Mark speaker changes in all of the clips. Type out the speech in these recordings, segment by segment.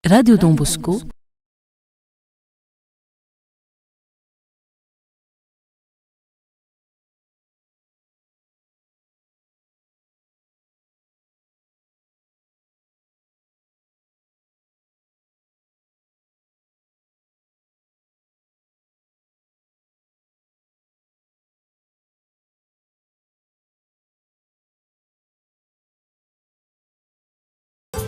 Speaker 1: Radio Don Bosco.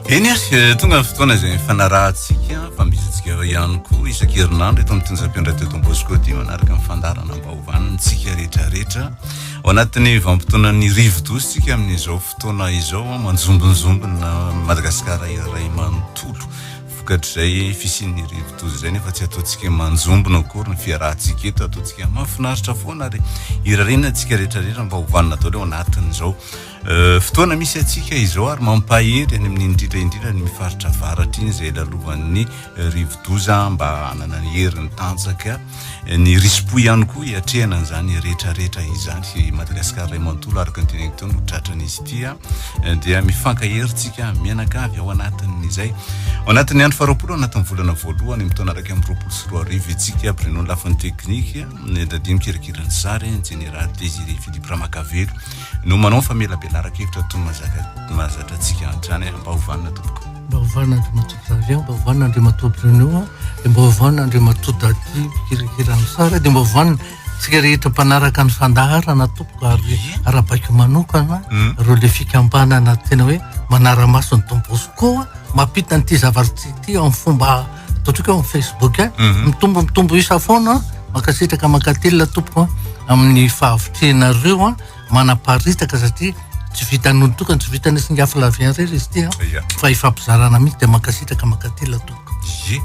Speaker 2: Eny ary, tonga ny fotoana izay nifanarahantsika fa misy ihany koa isan-kerinandro eto amin'ny Onjam-piandrato Don Bosco ity manaraka ny fandaharana mba ho vanintsika rehetrarehetra. Ao anatin'ny vanim-potoanan'ny rivodoza isika amin'izao fotoana izao, manjombonjombona Madagasikara iray manontolo. Vokatr'izay fisian'ny rivodoza izay nefa tsy ataontsika manjombona akory ny fiarahantsika eto, ataontsika mahafinaritra foana ary irariana antsika rehetrarehetra mba ho vanona daholo ao anatin'izao. Fotoana misy antsika izao ary mampahery any amin'ny indrindra indrindra ny faritra avaratra iny izay lalovan'ny rivodoza mba hanana ny hery ny tanjaka ny risi-po ihany koa hiatrehana an'izany rehetrarehetra izany. I Madagasikara iray manontolo araka ny teneniko teo no tratran'izy ity dia mifankahery tsika mianakavy ao anatin'izay. Ao anatin'ny andro faharoapolo anatin'ny volana voalohany amin'ny taona 2021 isika Bruno lafiny teknika, ny Daddy mikirakira ny sary, ny jeneraly Désiré Philippe Ramakavelo. No manao ny famelabelaran-kevitra toy ny mahazaka mahazatra antsika hatrany mba ho vanona tompoko.
Speaker 3: Mba ho vanona Andriamatoa Flavien, mba ho vanona Andriamatoa Bruno, dia mba ho vanona Andriamatoa Daddy mpikirakira ny sary, dia mba ho vanona tsika rehetra mpanaraka ny fandaharana tompoko ary arabaiko manokana ireo le fikambanana tena hoe manara-maso ny Don Bosco mampita an'ity zavatra ity amin'ny fomba ataontsika hoe amin'ny Facebook a, mitombo mitombo isa foana, mankasitraka mankatelina tompoko amin'ny fahavitrihanareo a. manaparitaka satria tsy vitan'ny olon-tokana, tsy vitan'ny singa Flavien irery izy ity an, fa ifampizarana mihitsy dia mankasitraka mankatelina tompoko.
Speaker 2: Ie,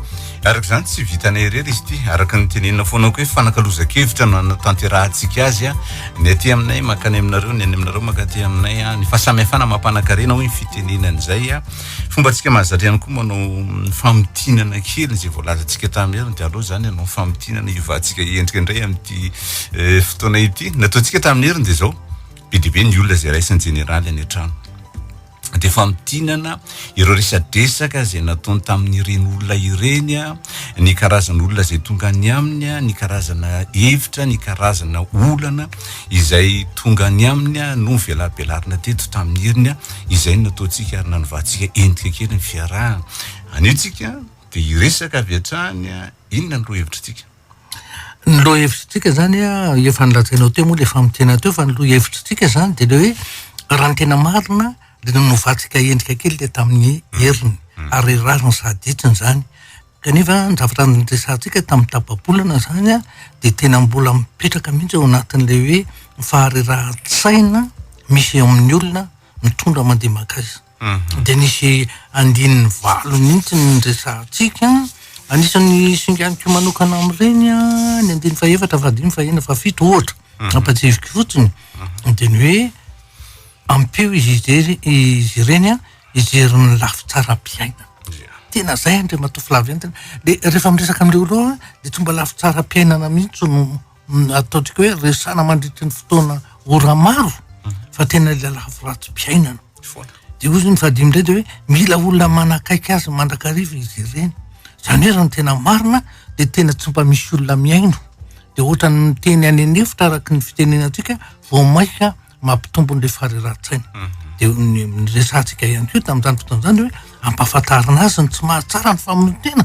Speaker 2: araka izany tsy vitanay irery izy ity, araka ny tenenina foana koa hoe fanakalozan-kevitra no anatanterahantsika azy an, ny aty aminay mankany aminareo, ny any aminareo mankaty aminay an, ny fahasamihafana mampanan-karena hoy ny fitenenana izay an, fombantsika mahazatra ihany koa manao famintinana kely izay voalazantsika tamin'ny heriny dia aleo izany hanao famintinana hiovantsika endrika indray amin'ity fotoana ity. Nataontsika tamin'ny heriny dia izao, be dia be ny olona izay raisin'ny jeneraly any an-trano. Dia famintinana ireo resadresaka izay nataony tamin'ireny olona ireny, ny karazan'olona izay tonga any aminy, ny karazana hevitra, ny karazana olana izay tonga any aminy no novelabelarina teto tamin'ny heriny. Izay no nataontsika ary nanovantsika endrika kely ny fiarahana. Anio tsika dia hiresaka avy hatrany inona ny lohahevitritsika?
Speaker 3: Ny lohahevitritsika izany efa nolazainao teo moa ilay famintinana teo fa ny lohahevitritsika izany dia ilay hoe raha ny tena marina dia novantsika endrika kely ilay tamin'ny heriny ary rariny sady hitsiny izany. Kanefa ny zavatra niresahantsika tamin'ny tapa-bolana izany dia tena mbola mipetraka mihitsy ao anatin'ilay hoe faharerahan-tsaina misy eo amin'ny olona mitondra mandeha mankaiza. Dia nisy andininy valo mihitsy ny niresahantsika, anisan'ny singaniko manokana amin'ireny ny andininy fahefatra, fahadimy, fahenina, fahafito ohatra, ampahatsiahiviko fotsiny, dia ny hoe ampio izy irery izy ireny hijery ny lafy tsaram-piainana. Tena zay Andriamatoa Flavien tena le rehefa miresaka amin'ireo olona ireo dia tsy mba lafy tsaram-piainana mihitsy no ataontsika hoe resahana mandritry ny fotoana ora maro fa tena ilay lafy ratsim-piainana. Dia hoy ny fahadimy indray dia hoe mila olona manakaiky azy mandrakariva izy ireny. Izany hoe raha ny tena marina dia tena tsy mba misy olona mihaino. Dia ohatran'ny miteny any an'efitra araka ny fitenenantsika vao mainka mampitombo an'ilay faharerahan-tsaina. Dia ny niresahantsika ihany koa tamin'izany fotoana izany hoe ampahafantarina azy ny tsy mahatsara ny famonoan-tena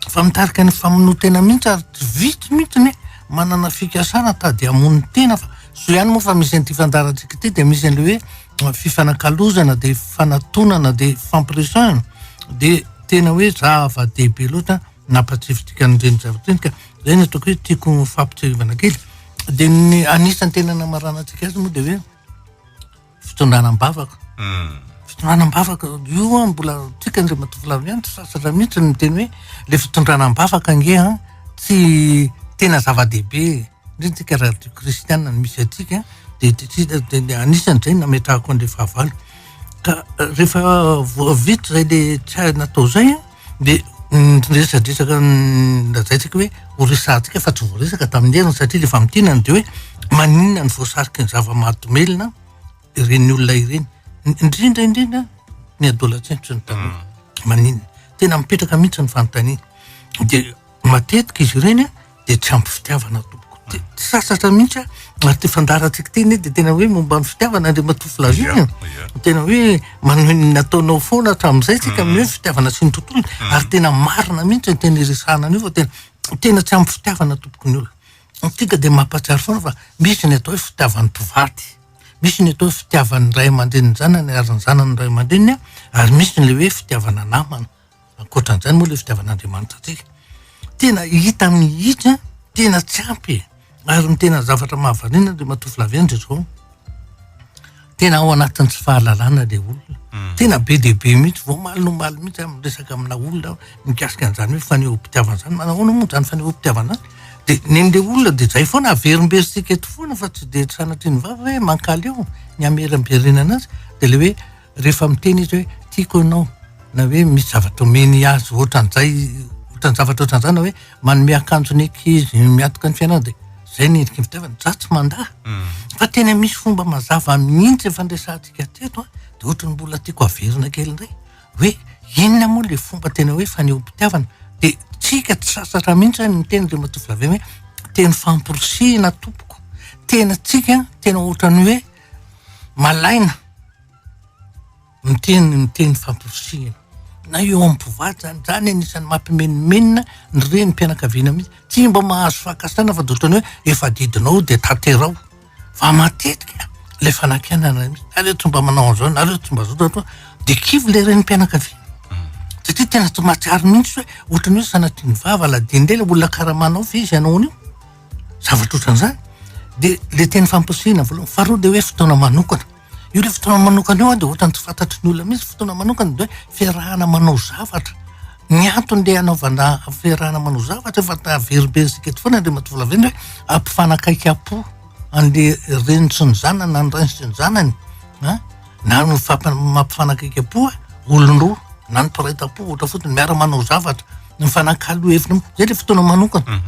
Speaker 3: fa mitarika ny famonoan-tena mihitsy ary tsy vitsy mihitsy ny manana fikasana tady hamono tena fa soa ihany moa fa misy an'ity fandaharantsika ity dia misy an'ilay hoe fifanakalozana dia fanatonana dia fampiresahana dia tena hoe zava-dehibe loatra nampatsifitika an'ireny zavatra ireny ka zay no ataoko hoe tiako fampitsirivana kely dia ny anisan'ny tena namaranantsika azy moa dia hoe fitondrana am-bavaka hmm. fitondrana am-bavaka io an mbola tsika Andriamatoa Flavien tsy sasatra mihitsy ny miteny hoe le fitondrana am-bavaka ange an tsy tena zava-dehibe indrindra tsika radio kristiana no misy antsika dia dia anisan'izay nametrahako an'ilay fahavalo ka rehefa voavita izay le tsy natao izay an Dia niresadresaka lazaintsika hoe ho resahantsika fa tsy voaresaka tamin'ny heriny satria ilay famintinana dia hoe maninona ny voasariky ny zava-mahadomelina ireny olona ireny indrindra indrindra ny adolescents sy ny tanora mm. maninona. Tena mipetraka mihitsy ny fanontaniana. Dia matetika izy ireny dia tsy ampy fitiavana tompoko. Tsy sasatra mihitsy aho, ary ity fandaharantsika ity anie dia tena hoe momba ny fitiavana Andriamatoa Flavien e. Tena hoe manohy ny nataonao foana hatramin'izay tsika amin'ny hoe fitiavana sy ny tontolony, ary tena marina mihitsy ny tena iresahana an'io fa tena tena tsy ampy fitiavana tompoko ny olona. Antsika dia mampahatsiaro foana fa misy ny atao hoe fitiavan'ny mpivady, misy ny atao hoe fitiavan'ny ray aman-dreny ny zanany ary ny zanany ny ray aman-dreniny ary misy ny le hoe fitiavana namana. Ankoatran'izany moa le fitiavan'Andriamanitra antsika. Tena hita mihitsy an, tena tsy ampy e. Ary ny tena zavatra mahavariana Andriamatoa Flavien dia izao, tena ao anatin'ny tsy fahalalana le olona. Mm. Tena be dia be mihitsy, vao omaly no omaly mihitsy aho miresaka amina olona mikasika an'izany hoe fanehoam-pitiavana izany. Manahoana moa izany fanehoam-pitiavana izany? Dia nen'le olona dia izay foana averimberitsika eto foana fa tsy dia sanatria ny vava hoe mankaleo ny hamerimberenana azy. Dia le hoe rehefa miteny izy hoe tiako ianao na hoe misy zavatra omeny azy ohatran'izay ohatran'ny zavatra ohatran'izany na hoe manome akanjo ny ankizy miantoka ny fiainana dia zay ny endriky ny fitiavana za tsy mandà mm. fa tena misy fomba mazava mihitsy efa niresahantsika teto a dia ohatran'ny mbola tiako averina kely indray hoe inona moa le fomba tena hoe fanehoam-pitiavana dia tsika tsy sasatra mihitsy ny miteny ry matoa Flavien hoe teny famporisihina tompoko tena tsika tena ohatran'ny hoe malaina miteny ny teny famporisihina na eo amin'ny mpivady zany, zany anisan'ny mampimenomenona ny renim-pianakaviana mihitsy, tsy mba mahazo fankasitrahana fa de ohatran'ny hoe efa adidinao de tanterao, fa matetika le fanakianana mihitsy, nareo tsy mba manao an'izao, nareo tsy mba zao, nareo de kivy le renim-pianakaviana satria tena tsy mahatsiaro mihitsy hoe ohatran'ny hoe sanatria ny vava aladin-dela olona karamanao ve izy hanao an'io? Zavatra ohatran'izany, de le teny famporisihina voalohany, faharoa de hoe fotoana manokana. Io le fotoana manokana io an de ohatran'ny tsy fantatry ny olona mihitsy, fotoana manokana de hoe fiarahana manao zavatra. Ny antony le anaovana fiarahana manao zavatra efa averimberitsika eto foana Andriamatoa Volavena hoe ampifanakaiky am-po an'le reny sy ny zanany na ny rainy sy ny zanany an, na ny mampifanakaiky am-po olon-droa na ny mpiray tam-po ohatra fotsiny miara-manao zavatra, mifanakalo hevitra, zay le fotoana manokana.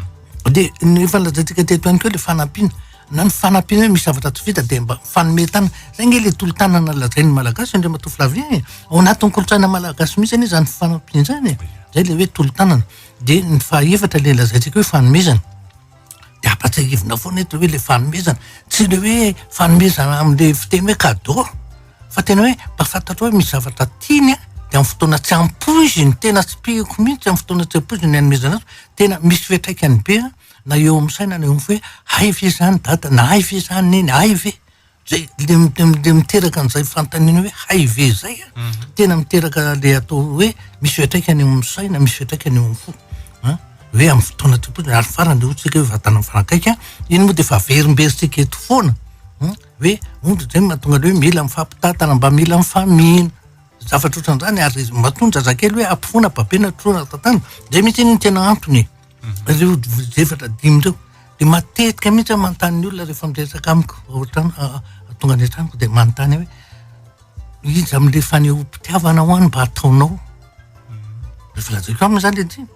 Speaker 3: De ny efa nolazaintsika teto ihany koa le fanampiana. Na ny fanampiana hoe misy zavatra tsy vita dia mba mifanome tanana. Zay nge le tolo-tanana lazain'ny Malagasy Andriamatoa Flavien e. Ao anatin'ny kolontsaina malagasy mihitsy anie izany fanampiana izany e. Zay le hoe tolo-tanana. Dia ny fahaefatra le lazaintsika hoe fanomezana. Dia ampatsiahivina foana eto hoe le fanomezana. Tsy le hoe fanomezana amin'le fiteny hoe cadeau. Fa tena hoe mba fantatrao hoe misy zavatra tiany an, dia amin'ny fotoana tsy ampoiziny, tena tsy pihiko mihitsy amin'ny fotoana tsy ampoiziny ny anomezana azy, tena misy fiantraikany be an. na eo amin'ny saina na eo amin'ny fo hoe hay ve izany dada na hay ve izany neny, hay ve? Zay le le miteraka an'izay fanontaniana hoe hay ve izay a, mhm. tena miteraka le atao hoe misy fiantraikany eo amin'ny saina, misy fiantraikany eo amin'ny fo. An? Hoe amin'ny fotoana tsy ampoizina, ary farany de hoy tsika hoe vatana mifanakaiky an, iny moa de efa averimberintsika eto foana, hoe ohatra zay mahatonga le hoe mila mifampitantana, mba mila mifamihina, zavatra ohatran'izany ary matoa ny zazakely hoe ampofoana babena troana tantana, zay mihitsy anie no tena antony e. Ireo efatra dimy ireo dia matetika mihitsy aho manontany ny olona rehefa miresaka amiko ao an-trano, tonga any an-tranoko dia manontany aho hoe iza amin'ilay fanehoam-pitiavana ho any mba ataonao? Rehefa lazaiko aminy izany dia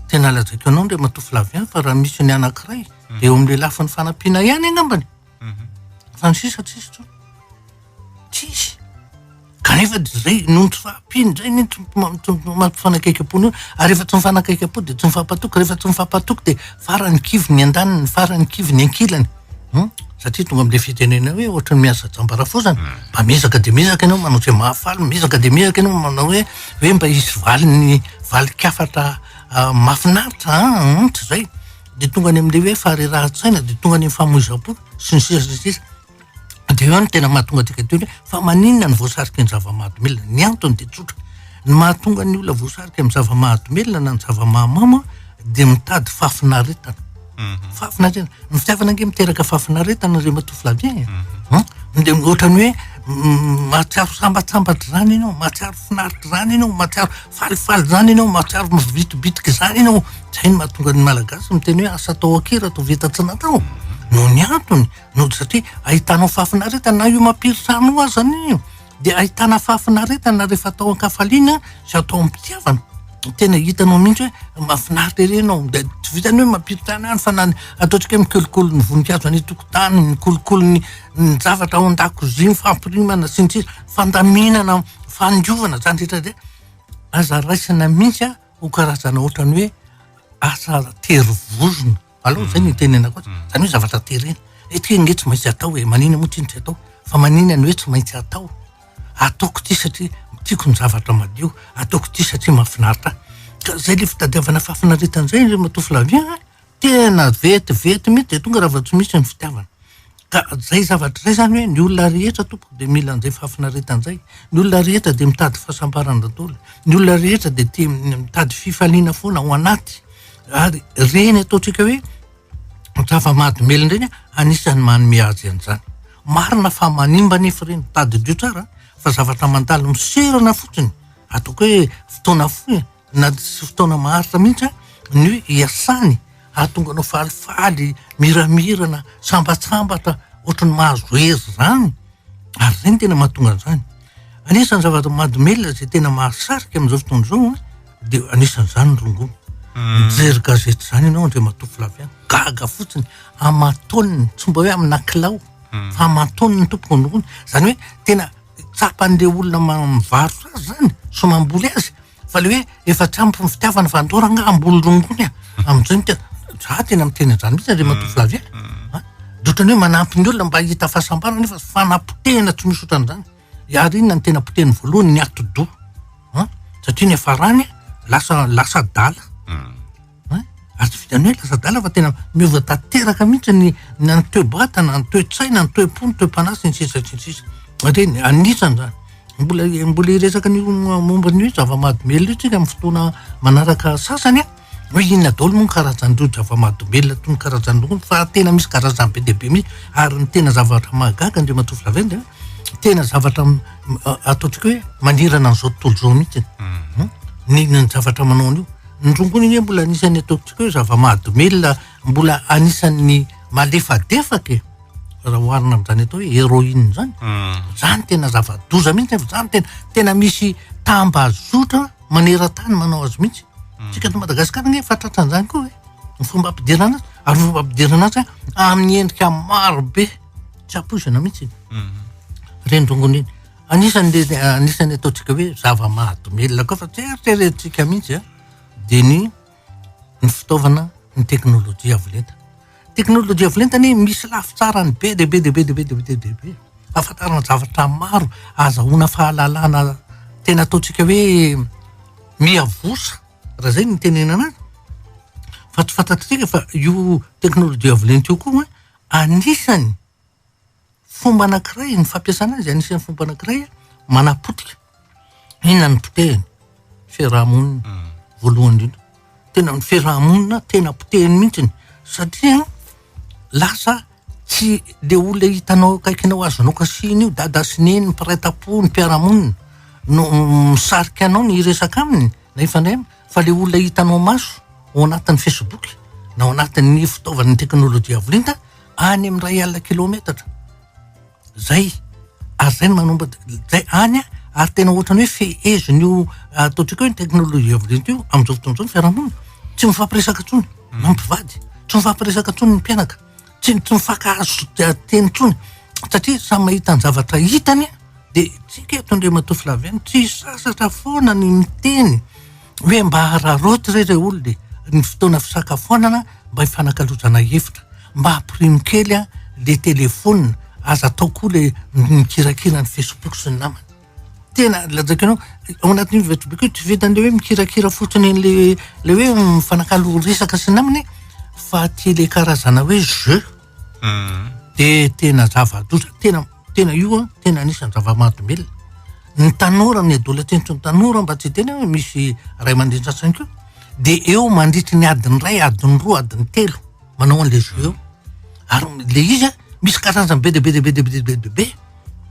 Speaker 3: tena lazaiko anao Andriamatoa Flavien fa raha misy ny anankiray dia eo amin'ilay lafiny fanampiana ihany angambany. Fa ny sisa tsisy intsony. Tsisy. Kanefa dia zay, noho ny tsy fahampiany zay anie tsy mampifanakaiky am-po ny olona. Ary rehefa tsy mifanakaiky am-po dia tsy mifampatoky, rehefa tsy mifampatoky dia farany kivy ny andaniny, farany kivy ny ankilany. Hum, satria tonga amin'ilay fitenenana hoe ohatran'ny miasa jamba rafozana, mba miezaka dia miezaka ianao manao izay mahafaly, miezaka dia miezaka ianao manao hoe hoe mba hisy valiny, valin-kafatra mahafinaritra an, an, tsy izay. Dia tonga any amin'ilay hoe faharerahan-tsaina, dia tonga any amin'ny famoizam-po, sy ny sisa sy ny sisa. Dia eo no tena mahatonga antsika teo hoe fa maninona no voasariky ny zava-mahadomelina? Ny antony dia tsotra. Ny mahatonga ny olona voasarika amin'ny zava-mahadomelina na ny zava-mahamamo dia mitady fahafinaretana. Mhm. Fahafinaretana. Ny fitiavana ange miteraka fahafinaretana Andriamatoa Flavien e. Mhm. Dia ohatran'ny hoe mahatsiaro sambatsambatra izany ianao, mahatsiaro finaritra izany ianao, mahatsiaro falifaly izany ianao, mahatsiaro mivitibitiky izany ianao. Izay no mahatonga ny Malagasy miteny hoe asa atao an-kira atao vita tsy natao. Noho ny antony. Noho satria ahitanao fahafinaretana na io mampirisano io aza anie io dia ahitana fahafinaretana rehefa atao an-kafaliana sy atao am-pitiavana. Tena hitanao mihitsy hoe mahafinaritra ery ianao, dia tsy vitan'ny hoe mampiritana ihany fa na ny ataontsika hoe mikolokolo ny voninkazo any an-tokotany, mikolokolo ny ny zavatra ao an-dakozia, ny fampirimana sy ny sisa, fandaminana, fandiovana, zany rehetra zay. Aza raisina mihitsy ho karazana ohatran'ny hoe asa tery vozona. Aleo izay no itenenako azy. Izany hoe zavatra terena. Ity ange tsy maintsy atao e, maninona moa ity no tsy atao? Fa maninona ny hoe tsy maintsy atao? Ataoko ity satria tiako ny zavatra madio, ataoko ity satria mahafinaritra ahy. Ka izay ilay fitadiavana fahafinaretana izay ry Ramatoa Flavien a, tena vetivety mihitsy dia tonga raha vao tsy misy ny fitiavana. Ka izay zavatra izay izany hoe ny olona rehetra tompoko dia mila an'izay fahafinaretana izay, ny olona rehetra dia mitady fahasambarana daholo, ny olona rehetra dia tia mitady fifaliana foana ao anaty, ary ireny ataontsika hoe zava-mahadomelina ireny anisan'ny manome azy an'izany. Marina fa manimba anefa ireny, tadidio tsara fa zavatra mandalo miserana fotsiny, ataoko hoe fotoana fohy na tsy fotoana maharitra mihitsy ny hoe hiasany hahatonga anao falifaly, miramirana, sambatsambatra, ohatran'ny mahazo hery izany, ary izay no tena mahatonga an'izany. Anisan'ny zavatra mahadomelina izay tena mahasarika amin'izao fotoana izao an, dia anisan'izany ny rongony. Mijery gazety izany ianao Andriamatoa Flavien, gaga fotsiny, aman-taoniny, tsy mba hoe amina kilao, fa aman-taoniny tompoko ny rongony. Izany hoe tena tsapan'ilay olona mivarotra azy izany sy mamboly azy fa le hoe efa tsy ampy ny fitiavana fa andao rangaha hamboly rongony a! Amin'izay no tena, za tena miteny an'izany mihitsy Andriamatoa Flavien a! De ohatran'ny hoe manampy ny olona mba hahita fahasambarana nefa fanapotehana tsy misy ohatran'izany. Ary inona no tena potehiny voalohany? Ny atidoha an! Satria ny hafarany lasa lasa adala. Hein? Ary tsy vitan'ny hoe lasa adala fa tena miova tanteraka mihitsy ny na ny toe-batana, ny toe-tsaina, ny toe-po, ny toe-panahy sy ny sisa sy ny sisa. Ireny anisany izany. Mbola mbola hiresaka an'io momba ny hoe zava-mahadomelina io tsika amin'ny fotoana manaraka sasany an, hoe inona daholo moa ny karazan'ireo zava-mahadomelina toy ny karazan'ny rongony fa tena misy karazany be dia be mihitsy ary ny tena zavatra mahagaga Andriamatoa Flavien dia tena zavatra ataontsika hoe manirana an'izao tontolo izao mihitsy ny ny zavatra manao an'io. Ny rongony anie mbola anisan'ny ataontsika hoe zava-mahadomelina mbola anisan'ny malefadefaka e, raha oharina amin'izany atao hoe héroïne izany. Izany tena zava-doza mihitsy nefa izany tena tena misy tambazotra maneran-tany manao azy mihitsy. Tsika eto Madagasikara anie efa tratran'izany koa e, ny fomba ampidirana azy ary ny fomba ampidirana azy amin'ny endrika maro be tsy ampoizina mihitsy ireny rongony ireny. Anisan'ny anisan'ny ataontsika hoe zava-mahadomelina koa fa tsy eritreretintsika mihitsy a, dia ny ny fitaovana ny teknolojia avo lenta. Teknolojia avo lenta anie misy lafy tsarany be dia be dia be dia be dia be dia be. Ahafantarana zavatra maro, ahazahoana fahalalana tena ataontsika hoe miavosa raha izay no itenenana azy. Fa tsy fantatsika fa io teknolojia avo lenta io koa anisany Fomba anankiray, ny fampiasana azy anisan'ny fomba anankiray manapotika. Inona no potehiny? Fiarahamonina, voalohany indrindra. Tena ny fiarahamonina tena potehiny mihitsy satria lasa tsy le olona hitanao akaikinao azonao kasihina io, dada sy neny, mpiray tampo, ny mpiara-monina no misarika anao ny hiresaka aminy na hifandray aminy fa le olona hitanao maso ao anatin'ny facebook na ao anatin'ny fitaovan'ny teknolojia avo lenta any amin'ny iray alina kilometatra zay ary zay no manomboka zay any ary tena ohatrany hoe fehezin'io ataontsika hoe ny teknolojia avo lenta io amin'izao fotoana izao ny fiarahamonina tsy mifampiresaka intsony na mpivady tsy mifampiresaka intsony ny mpianaka tsy tsy mifankahazo teny intsony satria samy mahita ny zavatra hitany de tsika eto Andriamatoa Flavien tsy sasatra foana ny miteny hoe mba araraoty re re olona e, ny fotoana fisakafoanana mba hifanakalozana hevitra, mba ampirimo kely a le telephone, aza atao koa le mikirakira ny facebook sy ny namany. Tena lazaiko anao, ao anatin'io facebook io tsy vitan'le hoe mikirakira fotsiny an'le le hoe mifanakalo resaka sy ny namany fa ty le karazana hoe jeu. De tena zava-doza, tena tena io an, tena anisan'ny zava-mahadomelina. Ny tanora, ny adolescents ny tanora mba tsy hiteny hoe misy ray aman-dreny sasany koa, de eo mandritry ny adiny iray, adiny roa, adiny telo manao an'le jeu eo. Ary le izy an, misy karazany be dia be dia be dia be dia be dia be,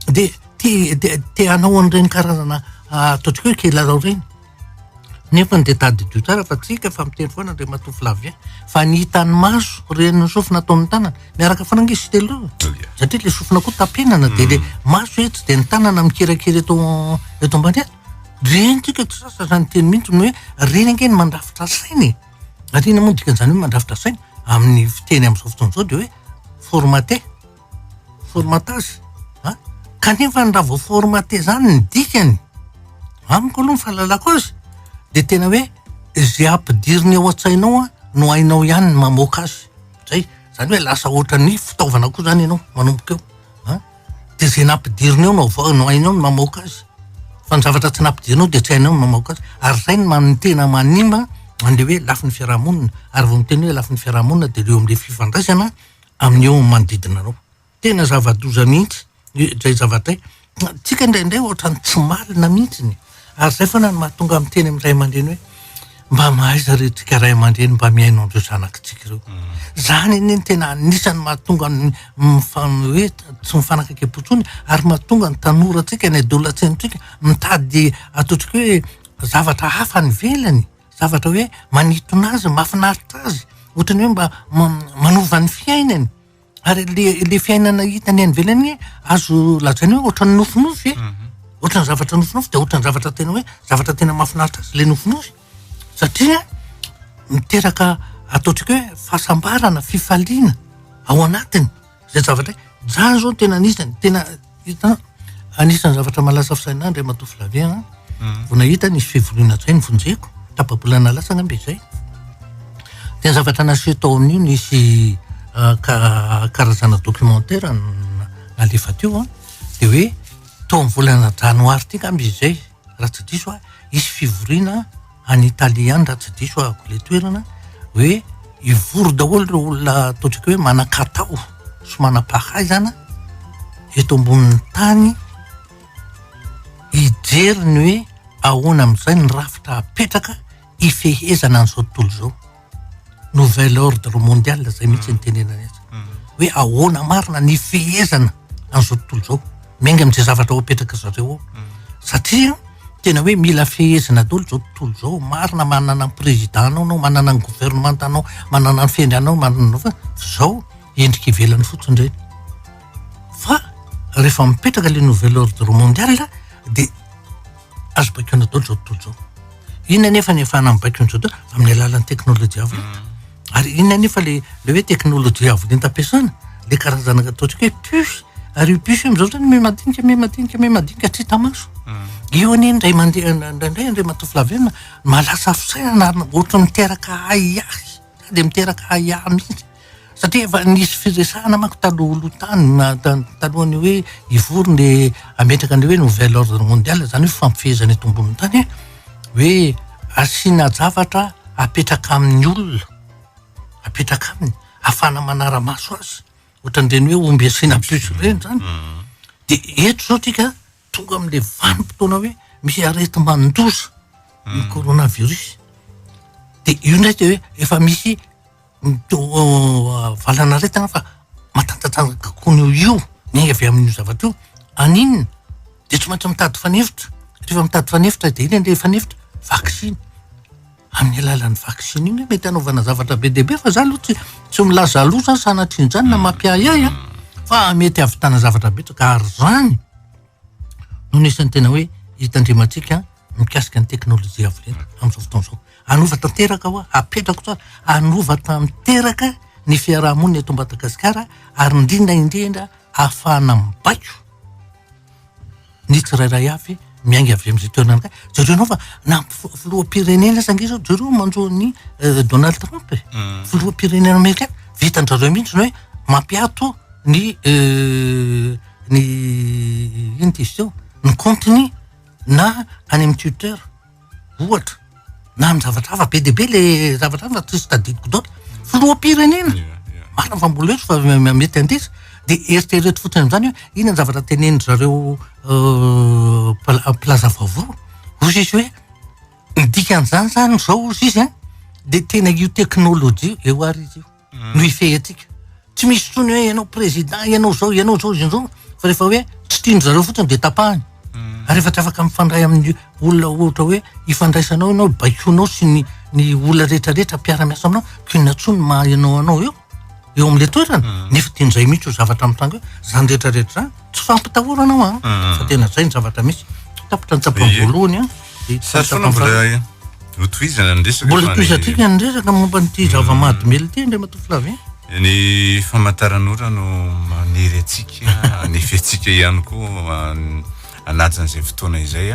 Speaker 3: de te te te hanao an'ireny karazana ataontsika hoe kilalao ireny. Nefa dia tadidio tsara fa tsika fa miteny foana Andriamatoa Flavien fa ny hitan'ny maso, ren'ny sofina ataon'ny tanana, miaraka foana ange izy telo ireo e. Satria le sofina koa tapenana dia le maso etsy dia ny tanana mikirakira eto eto ambany eto. Reny tsika tsy sasatra niteny mihitsy ny hoe reny ange ny mandrafitra saina e. Ary inona moa ny dikan'izany hoe mandrafitra saina? Amin'ny fiteny amin'izao fotoana izao dia hoe formater. Formatage a! Kanefa ny raha vao formater zany ny dikany, amiko aloha ny fahalalako azy, de tena hoe ze ampidiriny ao an-tsainao a no hainao ihany ny mamoaka azy. Zay, zany hoe lasa ohatran'ny fitaovana koa zany ianao manomboka eo an. De ze nampidiriny ao no avo- no hainao ny mamoaka azy. Fa ny zavatra tsy nampidirinao de tsy hainao ny mamoaka azy. Ary zay no man- tena manimba an'le hoe lafiny fiarahamonina. Ary vao miteny hoe lafiny fiarahamonina de le eo am'le fifandraisana amin'ny eo amin'ny manodidina anao. Tena zava-doza mihitsy izay zavatra izay. Tsika indraindray ohatran'ny tsy malina mihitsiny. Ary izay foana no mahatonga miteny amin'ny ray aman-dreny hoe mba mahaiza re tsika ray aman-dreny mba mihaino an'ireo zanakitsika ireo. Zany anie no tena anisan'ny mahatonga ny hoe tsy mifanakaiky am-po intsony ary mahatonga ny tanorantsika, ny adolescent-tsika mitady ataontsika hoe zavatra hafa any ivelany, zavatra hoe manintona azy, mahafinaritra azy, ohatran'ny hoe mba manova ny fiainany. Ary le le fiainana hitany any ivelany anie azo lazaina hoe ohatran'ny nofinofy e. Mhm. Ohatran'ny zavatra nofinofy de ohatran'ny zavatra tena hoe zavatra tena mahafinaritra azy le nofinofy. Satria miteraka ataontsika hoe fahasambarana, fifaliana ao anatiny zay zavatra zany zao tena anisany tena hita anisan'ny zavatra mahalasa fisainana ahy Andriamatoa Flavien an. Mhm. Vao nahita nisy fivoriana zay nivonjeko, tapa-bolana lasa angamba izay. Dia ny zavatra naseho tao amin'io nisy karazana documentaire nalefa teo an, dia hoe tao amin'ny volana janoary ity angamba izy izay raha tsy diso aho, hisy fivoriana any Italie any raha tsy diso ahako ilay toerana, hoe hivory daholo ireo olona ataontsika hoe manan-katao sy manam-pahaizana eto ambonin'ny tany hijery ny hoe ahoana amin'izay ny rafitra apetraka hifehezana an'izao tontolo izao. Nouvel ordre mondial zay mihitsy ny tenenany azy. Hoe ahoana marina ny hifehezana an'izao tontolo izao. Miainga amin'izay zavatra ho apetraka zareo ao. Satria tena hoe mila fehezina daholo izao tontolo izao. Marina manana ny président-nao anao, manana ny gouvernement-nao, manana ny fiandriananao, manana anao fa izao endrika ivelany fotsiny ireny. Fa rehefa mipetraka le nouvel ordre mondial dia azo baikoina daholo izao tontolo izao. Inona anefa ny ahafahana mibaiko an'izao tontolo amin'ny alalan'ny teknolojia avo lenta. Mm. Ary inona anefa le le hoe teknolojia avo lenta ampiasana? Le karazana ataontsika hoe puce. Ary io puce io amin'izao fotoana miha-madinika, miha-madinika, miha-madinika tsy hita maso. Mm. Io anie indray mandeha indraindray Andriamatoa Flavien mahalasa fisainana ary ohatran'ny miteraka ahiahy. Dia miteraka ahiahy mihitsy. Satria efa nisy firesahana manko talohaloha tany, talohan'ny hoe hivory ny hametraka ny hoe nouvel ordre mondial, izany hoe fifampifehezana eto ambonin'ny tany, hoe asiana zavatra apetraka amin'ny olona, apetraka aminy, ahafahana manara-maso azy, ohatran'ireny hoe omby asiana puce ireny izany. Dia eto izao tsika tonga amin'ilay vanim-potoana hoe misy areti-mandoza ny coronavirus. Dia io indray dia hoe efa misy Valanaretina fa matanjatanjaka kokoa noho io ny avy amin'io zavatra io. Aninona? Dia tsy maintsy mitady fanefitra. Rehefa mitady fanefitra dia inona ilay fanefitra? Vaksiny. Amin'ny alalan'ny vaksiny io mety hanaovana zavatra be dia be fa za aloha tsy tsy milaza loza sanatria an'izany na mampiahiahy an, fa mety hahavitana zavatra betsaka ary izany no anisan'ny tena hoe hitandremantsika mikasika ny teknolojia avo lenta amin'izao fotoana izao. Hanova tanteraka hoa, apetrako tsara, hanova tanteraka ny fiaraha-monina eto Madagasikara ary indrindra indrindra ahafahana mibaiko ny tsirairay avy miainga avy amin'izay toerana anankiray. Jereo ianao fa na filoham-pirenena aza ange izao, jereo ny manjo an'i eh, Donald Trump e. Mm. Filoham-pirenena amerikana, vitan-dry zareo mihitsy ny hoe mampiato ny eh, ny ino ty izy teo, ny compte-ny na any amin'ny Twitter ohatra na amin'ny zavatra hafa be dia be le zavatra hafa tsisy tadidiko daholo filoham-pirenena marina fa mbola eto fa mety handresy de eritrereto fotsiny amin'izany hoe inona ny zavatra tenenin-dry zareo euh, mpilaza vaovao hozy izy hoe ny dikan'izany zany zao hozy izy an de tena io teknolojia eo ary izy io no hifehy antsika. Tsy misy intsony hoe ianao président, ianao zao, ianao zao, ianao zao, fa rehefa hoe tsy tian-dry zareo fotsiny dia tapahany. Mm. Ary rehefa tsy afaka mifandray amin'ny olona ohatra hoe ifandraisanao ianao, baikoinao sy ny ny olona rehetrarehetra mpiara-miasa aminao, k'inona intsony maha ianao anao eo eo amin'ilay toerana, mm. nefa tian'izay mihitsy io zavatra mitranga io, zany rehetrarehetra zany. Tsy fampitahorana aho an, fa tena zay ny zavatra misy. Tapitra ny tapany voalohany an.
Speaker 2: Sarotra foana mbola hotohizana ny resaka.
Speaker 3: Mbola tohizantsika ny resaka momba an'ity zava-mahadomelina ity Andriamatoa Flavien.
Speaker 2: Ny famantaran'ora no manery antsika, hanefy antsika ihany koa hanaja an'izay fotoana izay.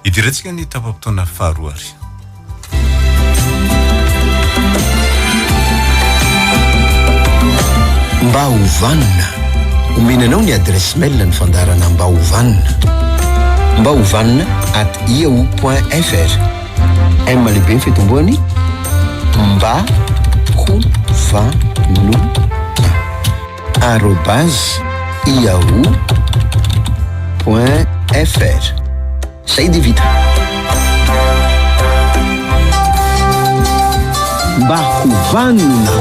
Speaker 2: Hidirantsika ny tapa-potoana faharoa ary.
Speaker 1: Mba ho vanona. Omena anao ny adresse mail ny fandaharana Mba ho vanona. Mba ho vanona at yahoo point fr. M lehibe ny fitomboany. Mba ho vanona. Arobase yahoo point fr. Zay dia vita. Mba ho vanona.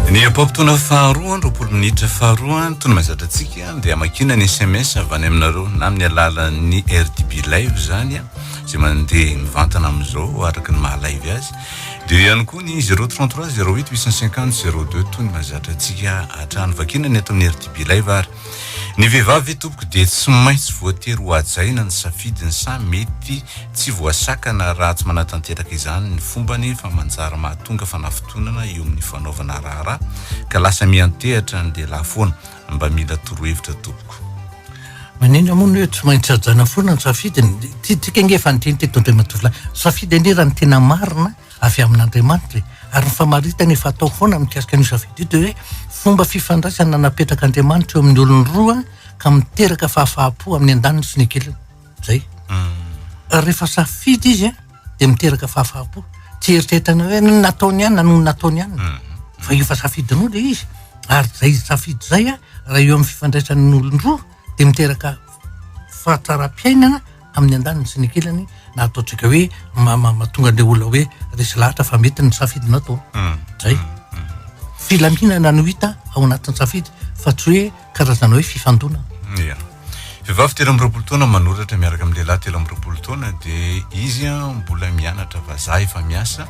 Speaker 2: Ny ampaham-potoana faharoa, 20 minitra faharoa, toy ny mahazatra antsika, dia amakiana ny sms avy any aminareo na amin'ny alalan'ny RDB Live izany, izay mandeha mivantana amin'izao araka ny maha live azy. Dia eo ihany koa ny 033 08 850 02 toy ny mahazatra antsika hatrany. Vakiana ny ato amin'ny RDB Live ary. Ny vehivavy ve tompoko dia tsy maintsy voatery ho hajaina ny safidiny sa mety tsy voasakana raha tsy manatanteraka izany ny fombany fa manjary mahatonga fanafintohinana eo amin'ny fanaovana raharaha ka lasa miantehatra ny lehilahy foana? Mba mila torohevitra tompoko.
Speaker 3: Maninona moa ny hoe tsy maintsy hajaina foana ny safidiny? Tsika ange efa niteny teto Andriamatoa Filoha, safidy anie raha ny tena marina avy amin'Andriamanitra e! Ary ny famaritana efa atao foana mikasika an'io safidy io dia hoe fomba fifandraisana napetrak'Andriamanitra eo amin'ny olona roa ka miteraka fahafaham-po amin'ny andaniny sy ny ankilany. Zay. Rehefa safidy izy dia miteraka fahafaham-po. Tsy eritreretina hoe ny nataony ihany na noho ny nataony ihany. Fa efa safidinao ilay izy. Ary izay safidy izay raha eo amin'ny fifandraisan'ny olon-droa dia miteraka fahatsaram-piainana amin'ny andaniny sy ny ankilany na ataontsika hoe mahatonga an'ilay olona hoe resy lahatra fa mety ny safidy natao. Zay. Filaminana no hita ao anatin'ny safidy fa tsy hoe karazana hoe fifandonana.
Speaker 2: Ia. Vehivavy 23 taona manoratra miaraka amin'ny lehilahy 23 taona dia izy mbola mianatra vazaha efa miasa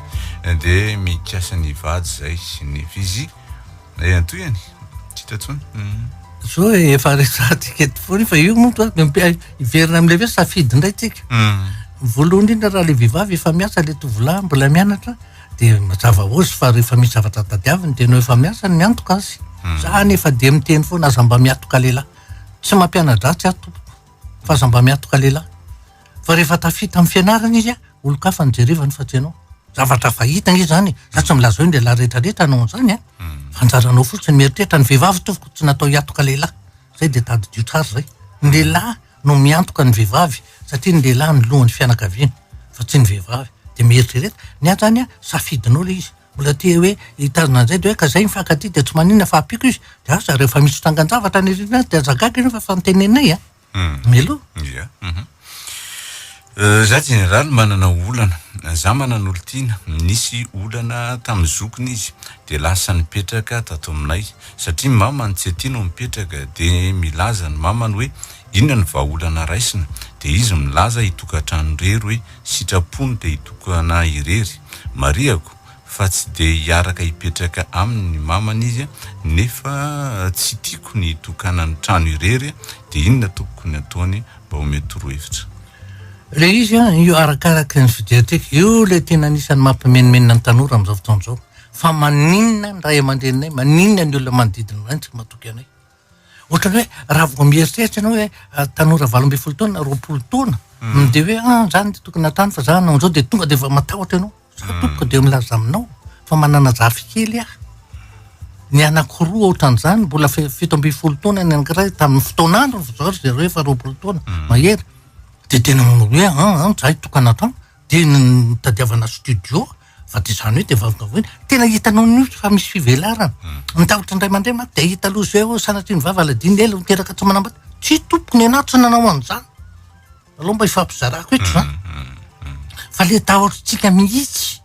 Speaker 2: dia mikasa ny hivady zay nefa izy Eh, antohiny, tsy hita intsony.
Speaker 3: Zo e, efa resahantsika eto foana io fa io moa to hiverina amin'ilay hoe safidy indray tsika. Voalohany indrindra raha ilay vehivavy efa miasa ilay tovolahy mbola mianatra dia mazava ho azy fa rehefa misy zavatra tadiaviny dia ianao efa miasa no miantoka azy. Za anefa dia miteny foana aza mba miantoka lehilahy. Tsy mampiana-dratsy aho tompoko fa aza mba miantoka lehilahy. Fa rehefa tafita amin'ny fianarana izy olon-kafa no jerevany fa tsy ianao. Zavatra fahita ange izany e. Za tsy milaza hoe ny lehilahy rehetra rehetra hanao an'izany an. Fa anjaranao fotsiny mieritreritra ny vehivavy tompoko tsy natao hiantoka lehilahy. Zay dia tadidio tsara zay. Ny lehilahy no miantoka ny vehivavy satria ny lehilahy no lohan'ny fianakaviana fa tsy ny vehivavy. Dia mieritrereta. Ny ahy zany an, safidinao ilay izy. Mbola te hoe hitazona an'izay dia hoe ka zay mifankatia dia tsy maninona fa ampiako izy. Dia asa rehefa misy trangan-javatra any aoriana any dia aza gaga ianao fa efa noteneninay an. Mialoha.
Speaker 2: Ia. Za jeneraly manana olana. Za manana olon-tiana. Nisy olana tamin'ny zokiny izy dia lasa nipetraka tato aminay. Satria mamany tsy aty no mipetraka dia milaza ny mamany hoe inona ny vahaolana raisina dia izy milaza hitokantrano irery hoe sitrapony te hitokana irery. Marihako fa tsy dia hiaraka hipetraka aminy ny mamany izy nefa tsy tiako ny hitokanany trano irery dia inona tompoko ny ataony mba omeo torohevitra.
Speaker 3: Le izy an, io arakaraky ny fijerintsika, io le tena anisan'ny mampimenomenona ny tanora amin'izao fotoana izao, fa maninona ny ray aman-dreninay, maninona ny olona manodidina anay no tsy matoky anay. Ohatran'ny hoe raha vao mieritreritra ianao hoe tanora 18 taona, 20 taona, dia hoe ah zany tokony hatany fa za hanao an'izao dia tonga dia efa matahotra ianao. Za tompoko dia milaza aminao fa manana zafikely aho. Ny anankiroa ohatran'izany mbola 17 taona ny anankiray tamin'ny fotoan'androny fa zao ry zareo efa 20 taona mahery. Dia tena manao hoe an an za hitokana trano dia nitadiavana studio fa dia izany hoe dia vavongavonina. Tena hitanao mihitsy fa misy fivelarana. Ny tahotra indray mandeha manko dia hita aloha izay hoe sanatria ny vava aladino ela miteraka tsy manambady. Tsy tompoko ny anahy tsy nanao an'izany. Aleo mba hifampizarako eto zany. Fa le tahotritsika mihitsy,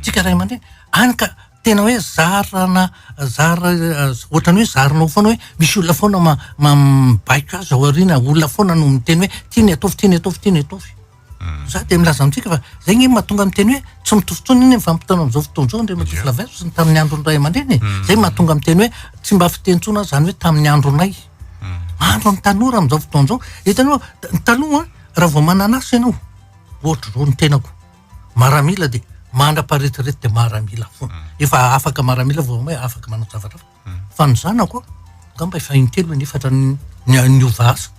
Speaker 3: tsika ray aman-dreny, any ka tena hoe zarana, zara, ohatran'ny hoe zarinao foana hoe misy olona foana ma- ma- mibaiko azy ao aoriana, olona foana no miteny hoe ty ny ataovy, ty ny ataovy, ty ny ataovy. Za dia milaza amintsika fa zay nge mahatonga miteny hoe tsy mitovy intsony iny ny vanim-potoana amin'izao fotoana izao Andriamatoa Flavien sy ny tamin'ny andron'ny ray aman-dreny e. Zay mahatonga miteny hoe tsy mba fiteny intsony aho zany hoe tamin'ny andronay. Andron'ny tanora amin'izao fotoana izao. Hitanao, ny taloha raha vao manana asa ianao, ohatra izao ny tenako, maramila dia mandra-paretirety dia maramila foana. Efa afaka maramila vao may afaka manao zavatra hafa. Fa ny zanako, angamba efa intelo inefatra niova asa.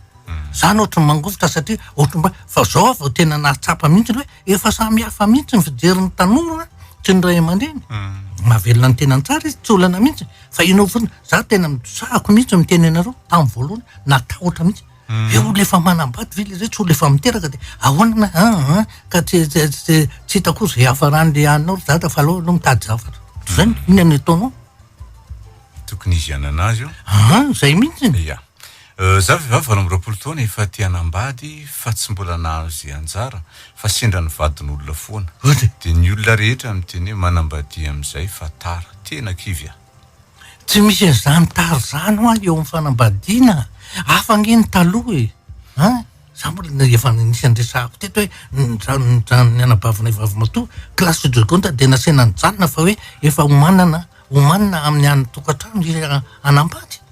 Speaker 3: Zany ohatry ny mangovitra satria ohatry ny mba fa zao aho vao tena nahatsapa mihitsy hoe efa samy hafa mihitsy ny fijerin'ny tanora sy ny ray aman-dreny. Mahavelona ny tenany tsara izy, tsy olana mihitsy. Fa ianao fotsiny, za tena sahako mihitsy miteny anareo tamin'ny voalohany, natahotra mihitsy. Hoe olona efa manambady ve le retsy, olona efa miteraka de ahoana na an an ka tsy tsy tsy tsy hitako koa zay hiafaran'le anao ry dada fa aleo aloha mitady zavatra. Zay no inona no ataonao?
Speaker 2: Tokony izy hanana azy io.
Speaker 3: An, zay mihitsy.
Speaker 2: Ya. Za vehivavy 28 taona efa te hanambady fa tsy mbola nahazo izay anjara fa sendra ny vadin'olona foana. Dia ny olona rehetra miteny hoe manambadia amin'izay fa tara. Tena kivy aho.
Speaker 3: Tsy misy an'izany tara izany hoa eo amin'ny fanambadiana. Hafa ange ny taloha e. An! Za mbola efa nisy niresahako teto hoe nijanona ny anabavinay vavimatoa classe de seconde dia nasaina nijanona fa hoe efa homanana homanina amin'ny any tokantrano izy hanambady.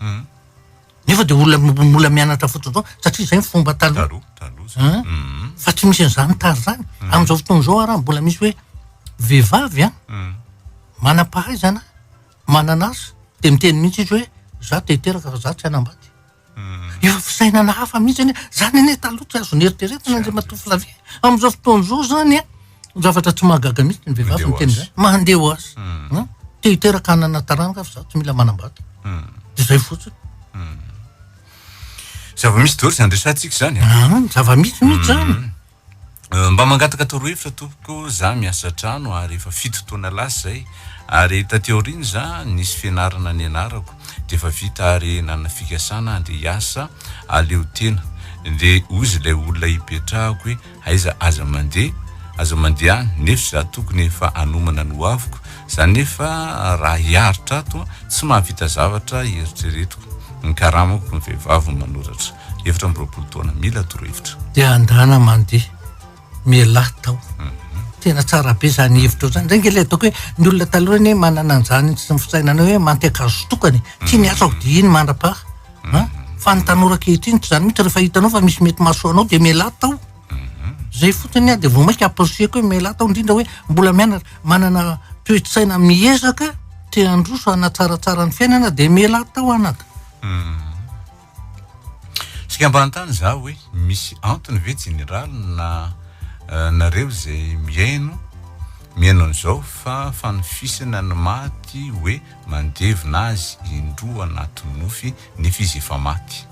Speaker 3: Nefa dia olona mbola mianatra fotsiny zao satria izay ny fomba taloha.
Speaker 2: Taloha, taloha zay.
Speaker 3: An? Fa tsy misy an'izany tara izany. Amin'izao fotoana izao ary mbola misy hoe vehivavy an, manam-pahaizana, manana asa, dia miteny mihitsy izy hoe za te hiteraka fa za tsy hanambady. Efa fisainana hafa mihitsy anie. Zany anie taloha tsy azo neritreretina Andriamatoa Flavien. Amin'izao fotoana izao zany an, zavatra tsy mahagaga mihitsy ny vehivavy miteny izany. Mandeha ho azy. An? Te hiteraka hanana taranaka fa za tsy mila manambady. Dia zay fotsiny.
Speaker 2: Zava-misy daholo izany resahantsika izany
Speaker 3: an. An, zava-misy mihitsy izany.
Speaker 2: Mba mangataka torohevitra tompoko, za miasa trano ary efa fito taona lasa zay ary taty aoriana za nisy fianarana nianarako de efa vita ary nanana fikasana handeha hiasa aleo tena de ozy ilay olona hipetrahako hoe aiza aza mandeha aza mandeha any nefa za tokony efa hanomana ny hoaviko za nefa raha hiaritra ato tsy mahavita zavatra eritreretiko ny karamako ny vehivavy manoratra 24 taona mila torohevitra.
Speaker 3: Dia andana mandeha mialahy tao. Tena tsara be zany hevitra zany. Zay nge le ataoko hoe ny olona taloha anie manana an'izany sy ny fisainana hoe mantiankazo tokana e. Tsy ny asako dia iny mandra-paha. An? Fa ny tanora ankehitriny tsy izany mihitsy rehefa hitanao fa misy mety mahasoa anao dia mialahy tao. Zay fotsiny aho dia vao mainka amporisihiko hoe mialahy tao indrindra hoe mbola mianatra, manana toe-tsaina miezaka te handroso hanatsaratsara ny fiainana dia mialahy tao anaka.
Speaker 2: Saika mba hanontany za hoe misy antony ve jeneraly na nareo izay mihaino mihaino an'izao fa fanofisana ny maty hoe mandevina azy indroa anaty nofy nefa izy efa maty.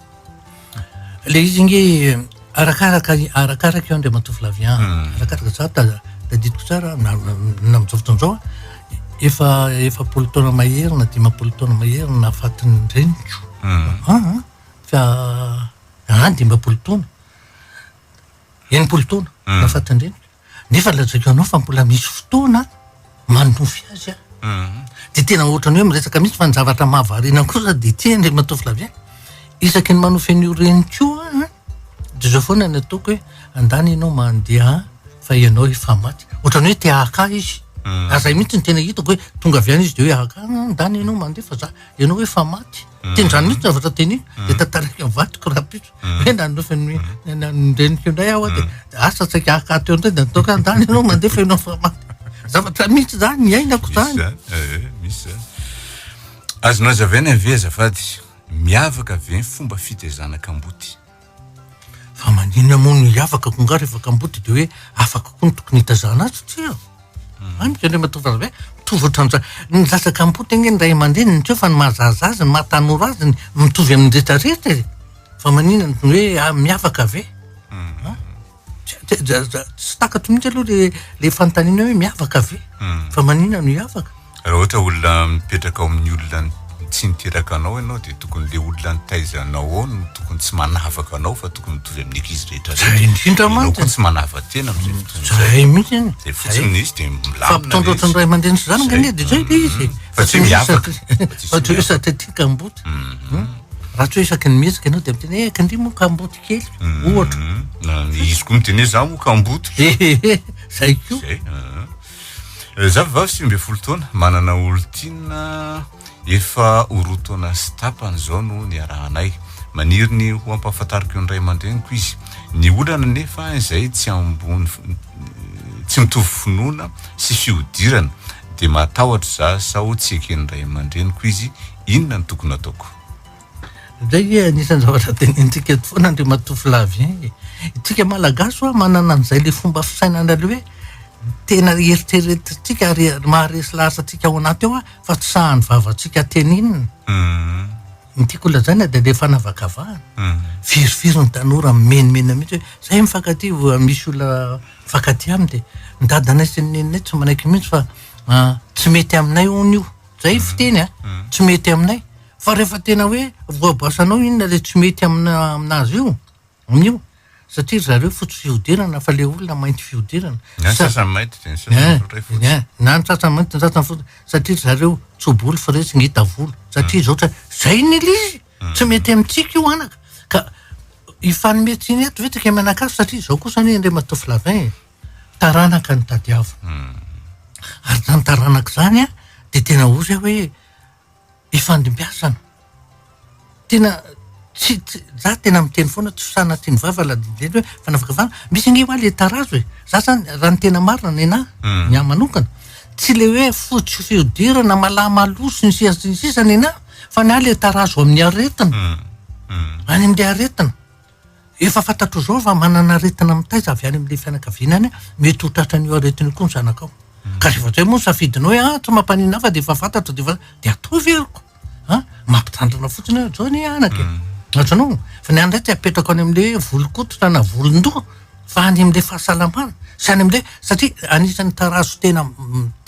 Speaker 3: Le izy nge arakaraka arakaraka io Andriamatoa Flavien arakaraka za tadidiko tsara na na amin'izao fotoana izao efa 40 taona mahery na 50 taona mahery no nahafaty ny reniko. Aa fa any 50 taona, 60 taona nahafaty ny reniko. Nefa lazaiko anao fa mbola misy fotoana manonofy azy aho. Dia tena ohatran'ny hoe miresaka mihitsy fa ny zavatra mahavariana kosa dia ity Andriamatoa Flavien, isaky ny manofy an'io reniko io aho an, dia izao foana ny ataoko hoe andany ianao mandeha fa ianao efa maty. Ohatran'ny hoe te haka ahy izy. Ary izay mihitsy no tena hitako hoe tonga avy any izy dia hoe haka ahy, andany ianao mandeha fa za, ianao efa maty. Tena izany mihitsy ny zavatra teneniko. Dia tantaraiko amin'ny vadiko rahampitso. Hoe nanonofy ny ny reniko indray aho dia asa saika haka teo indray dia nataoko hoe andany ianao mandeha fa ianao efa maty. Zavatra mihitsy izany, niainako izany.
Speaker 2: Misy izany, eh, misy izany. Azonao hazavaina ve azafady, miavaka ve ny fomba fitaizana kamboty?
Speaker 3: Fa maninona moa no hiavaka ko nga rehefa kamboty de hoe afaka koa ny tokony hitazana azy tsia. Amiko Andriamatoa Vazivahy, mitovy ohatran'izany. Ny zaza kamboty ange ny ray aman-dreniny tsy eo fa ny maha zaza azy, ny maha tanora azy ny mitovy amin'ny rehetra rehetra e. Fa maninona no hoe ah, miavaka ve? An? Tsy takatro mihitsy aloha le le fanontaniana hoe miavaka ve? Fa maninona no hiavaka?
Speaker 2: Raha ohatra olona mipetraka ao amin'ny olona tsy niteraka anao ianao dia tokony le olona nitaiza anao ao no tokony tsy manavaka anao fa tokony mitovy amin'ny ankizy rehetra rehetra.
Speaker 3: Zay indrindra
Speaker 2: Ianao
Speaker 3: mantsy.
Speaker 2: koa tsy manava-tena amin'izay fotoana izay.
Speaker 3: Zay mihitsy anie.
Speaker 2: Zay fotsiny ny izy dia milamina
Speaker 3: Fa mpitondra
Speaker 2: ilay izy.
Speaker 3: ohatran'ny ray aman-dreny sy zanaka anie dia zay ilay izy e.
Speaker 2: Fa tsy hoe miavaka. Fa tsisy
Speaker 3: Fa tsy hoe
Speaker 2: miavaka.
Speaker 3: sady aty kamboty. Raha tsy hoe isaky ny mihetsika ianao dia miteny hoe kindry moa kamboty kely ohatra.
Speaker 2: Na ny izy koa miteny hoe za moa kamboty.
Speaker 3: Ehehe, zay koa.
Speaker 2: Zay. Za vehivavy 19 taona, manana olon-tiana efa ho roa taona sy tapany izao no niarahanay. Maniry ny ho ampahafantariko ny ray aman-dreniko izy. Ny olana anefa izay tsy ambony tsy mitovy finoana sy fihodirana dia matahotra za sao tsy eken'ny ray aman-dreniko izy, inona no tokony ataoko?
Speaker 3: Zay anisan'ny zavatra tenenintsika eto foana Andriamatoa Flavien e. Itsika Malagasy hoa manana an'izay le fomba fisainana le hoe tena eritreretintsika ary maharesy lahatra antsika ao anaty ao fa tsy sahan'ny vavantsika tenenina. Ny tiako holazaina dia le fanavakavahana. Firifiry ny tanora mimenomenona mihitsy hoe zay mifankatia, misy olona mifankatia aminy dia ny dadanay sy ny neninay tsy manaiky mihitsy fa tsy mety aminay hono io. Zay fiteny a, tsy mety aminay. Fa rehefa tena hoe voabasanao inona le tsy mety amina aminazy io, amin'io, satria ry zareo fotsy fihodirana fa le olona mainty fihodirana.
Speaker 2: Na ny sasany mainty dia ny sasany indray fotsy.
Speaker 3: Ein, na ny sasany mainty ny sasany fotsy, satria ry zareo tso-bolo fa reo tsy ngita volo, satria zao tsy, zay ny le izy, tsy mety amintsika io anaka, ka hifanome tsiny eto ve tsika mianakavy satria zao kosa anie Andriamatoa Flavin e, taranaka no tadiavina, ary zany taranaka zany an, dia tena ozy aho hoe ifandimbiasana. Tena tsy tsy za tena miteny foana tsy sanatria ny vava la de hoe fanavakavahana, misy ange hoa le tarazo e, za zany raha ny tena marina nenah, ny ahy manokana, tsy le hoe fotsy fihodirana malama loha sy ny sisa sy ny sisa nenah fa ny ahy le tarazo amin'ny aretina, any amle aretina. Efa fantatrao izao fa manana aretina mitaiza avy any amin'ilay fianakaviana any, mety ho tratran'io aretina io koa ny zanakao. Ka rehefa izay moa ny safidinao hoe ah tsy mampaninona ahy fa dia efa fantatro dia efa dia ataovy heriko. Ah, mampitandrina fotsiny hoe zao anie anaka e. Azonao? Fa ny ahy indray tsy apetrako any amin'ilay hoe volon-koditra na volon-doha fa any amin'ilay fahasalamana sy any amin'ilay satria anisan'ny tarazo tena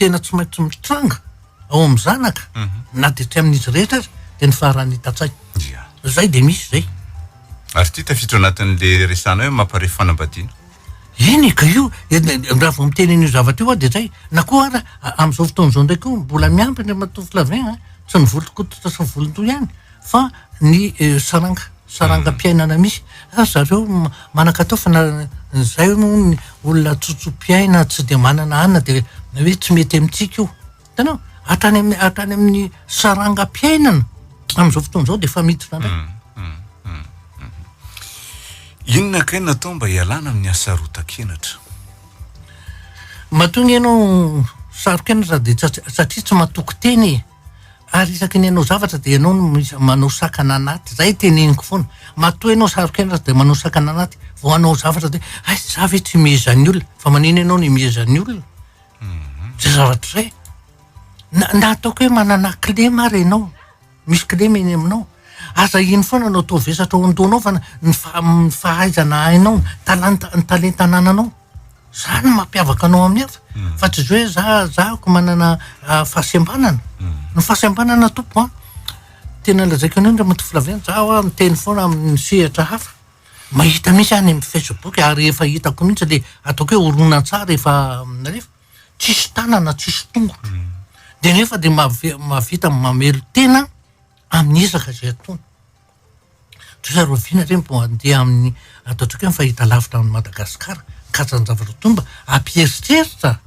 Speaker 3: tena tsy maintsy mitranga ao amin'ny zanaka na dia tsy amin'izy rehetra aza dia ny faharanitan-tsaina. Izay dia misy izay.
Speaker 2: Ary ity tafiditra ao anatin'le resahana hoe mamparefo fanambadiana.
Speaker 3: Eny e, ka io, raha vao miteny an'io zavatra io aho dia zay. Na koa ara, amin'izao fotoana izao indray koa mbola miampy Andriamatoa Flavien a, tsy ny volon-koditra sy ny volon-doha ihany fa ny saranga, sarangam-piainana misy. Ry zareo manan-katao fa na zay moa ny olona tsotso-piaina tsy dia manana anona dia hoe tsy mety amintsika io. Hitanao? Hatrany amin'ny hatrany amin'ny sarangam-piainana amin'izao fotoana izao dia efa miditra indray.
Speaker 2: Inona kay no atao mba hialana amin'ny hasarotan-kenatra?
Speaker 3: Matoa anie ianao saro-kenatra dia satria tsy matoky tena e. Ary isaky ny hanao zavatra dia ianao no manao sakana anaty. Izay teneniko foana. Matoa ianao saro-kenatra dia manao sakana anaty. Vao hanao zavatra dia hay za ve tsy mihezan'ny olona? Fa maninona ianao no himehezan'ny olona? Zay zavatra zay. Na, na ataoko hoe manana kilema ary ianao, misy kilema eny aminao, aza iny foana no atao vesatra ao an-dohanao fa ny ny fahaizana hainao, ny talenta, ny talenta anananao, zany no mampiavaka anao amin'ny hafa, fa tsy zao hoe za, za ko manana fahasembanana, ny fahasembanana tompoko an, tena lazaiko anao Andriamatoa Flavien, za hoa miteny foana amin'ny sehatra hafa, Mahita mihitsy aho any amin'ny Facebook ary efa hitako mihitsy le ataoko hoe horonantsary efa nalefa, tsisy tanana, tsisy tongotra. Dia nefa dia mahavita mamelon-tena amin'ny ezaka izay ataony. Toy izay rahoviana re mbo handeha amin'ny ataontsika hoe ny fahitalavitra amin'i Madagasikara, karazan-javatra toy mba hampieritreritra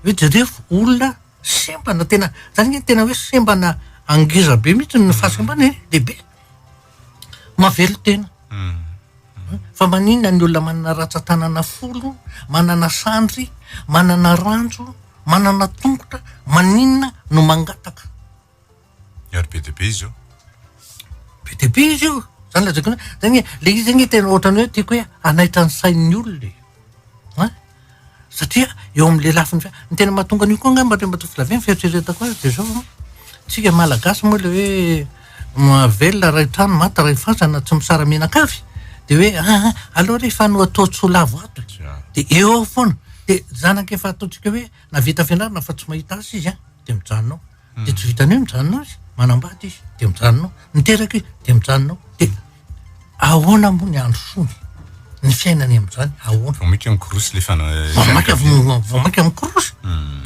Speaker 3: hoe jereo olona sembana tena, zany ange tena hoe sembana angeza be mihitsy ny fahasembanana e, lehibe. Mahavelon-tena. Fa maninona ny olona manana ratsan-tanana folo, manana sandry, manana ranjo, manana tongotra, maninona no mangataka?
Speaker 2: Ary be dia be izy io.
Speaker 3: Be dia be izy io. Zany lazaiko anao. Zany le izy anie tena ohatran'ny hoe tiako hoe hanaitra ny sain'ny olona e. An? Satria eo amin'ilay lafiny fa ny tena mahatonga an'io koa angamba Andriamatoa Flavien ny fieritreretako azy dia izao an, tsika Malagasy moa ilay hoe velona iray trano maty iray fasana tsy misara-mianakavy dia hoe aa aleo re efa no atao tsy ho lavo ato e, dia eo eo foana, dia zanaka efa ataontsika hoe nahavita fianarana fa tsy mahita asa izy an, dia mijanona ao, dia tsy vitan'ny hoe mijanona ao izy, manambady izy dia mijanona ao, miteraka izy dia mijanona ao, dia Ahoana moa ny handrosoany ny fiainany amin'izany? Ahoana?
Speaker 2: Vao mainka mikorosy ilay fana-
Speaker 3: Vao mainka vao mainka mikorosy.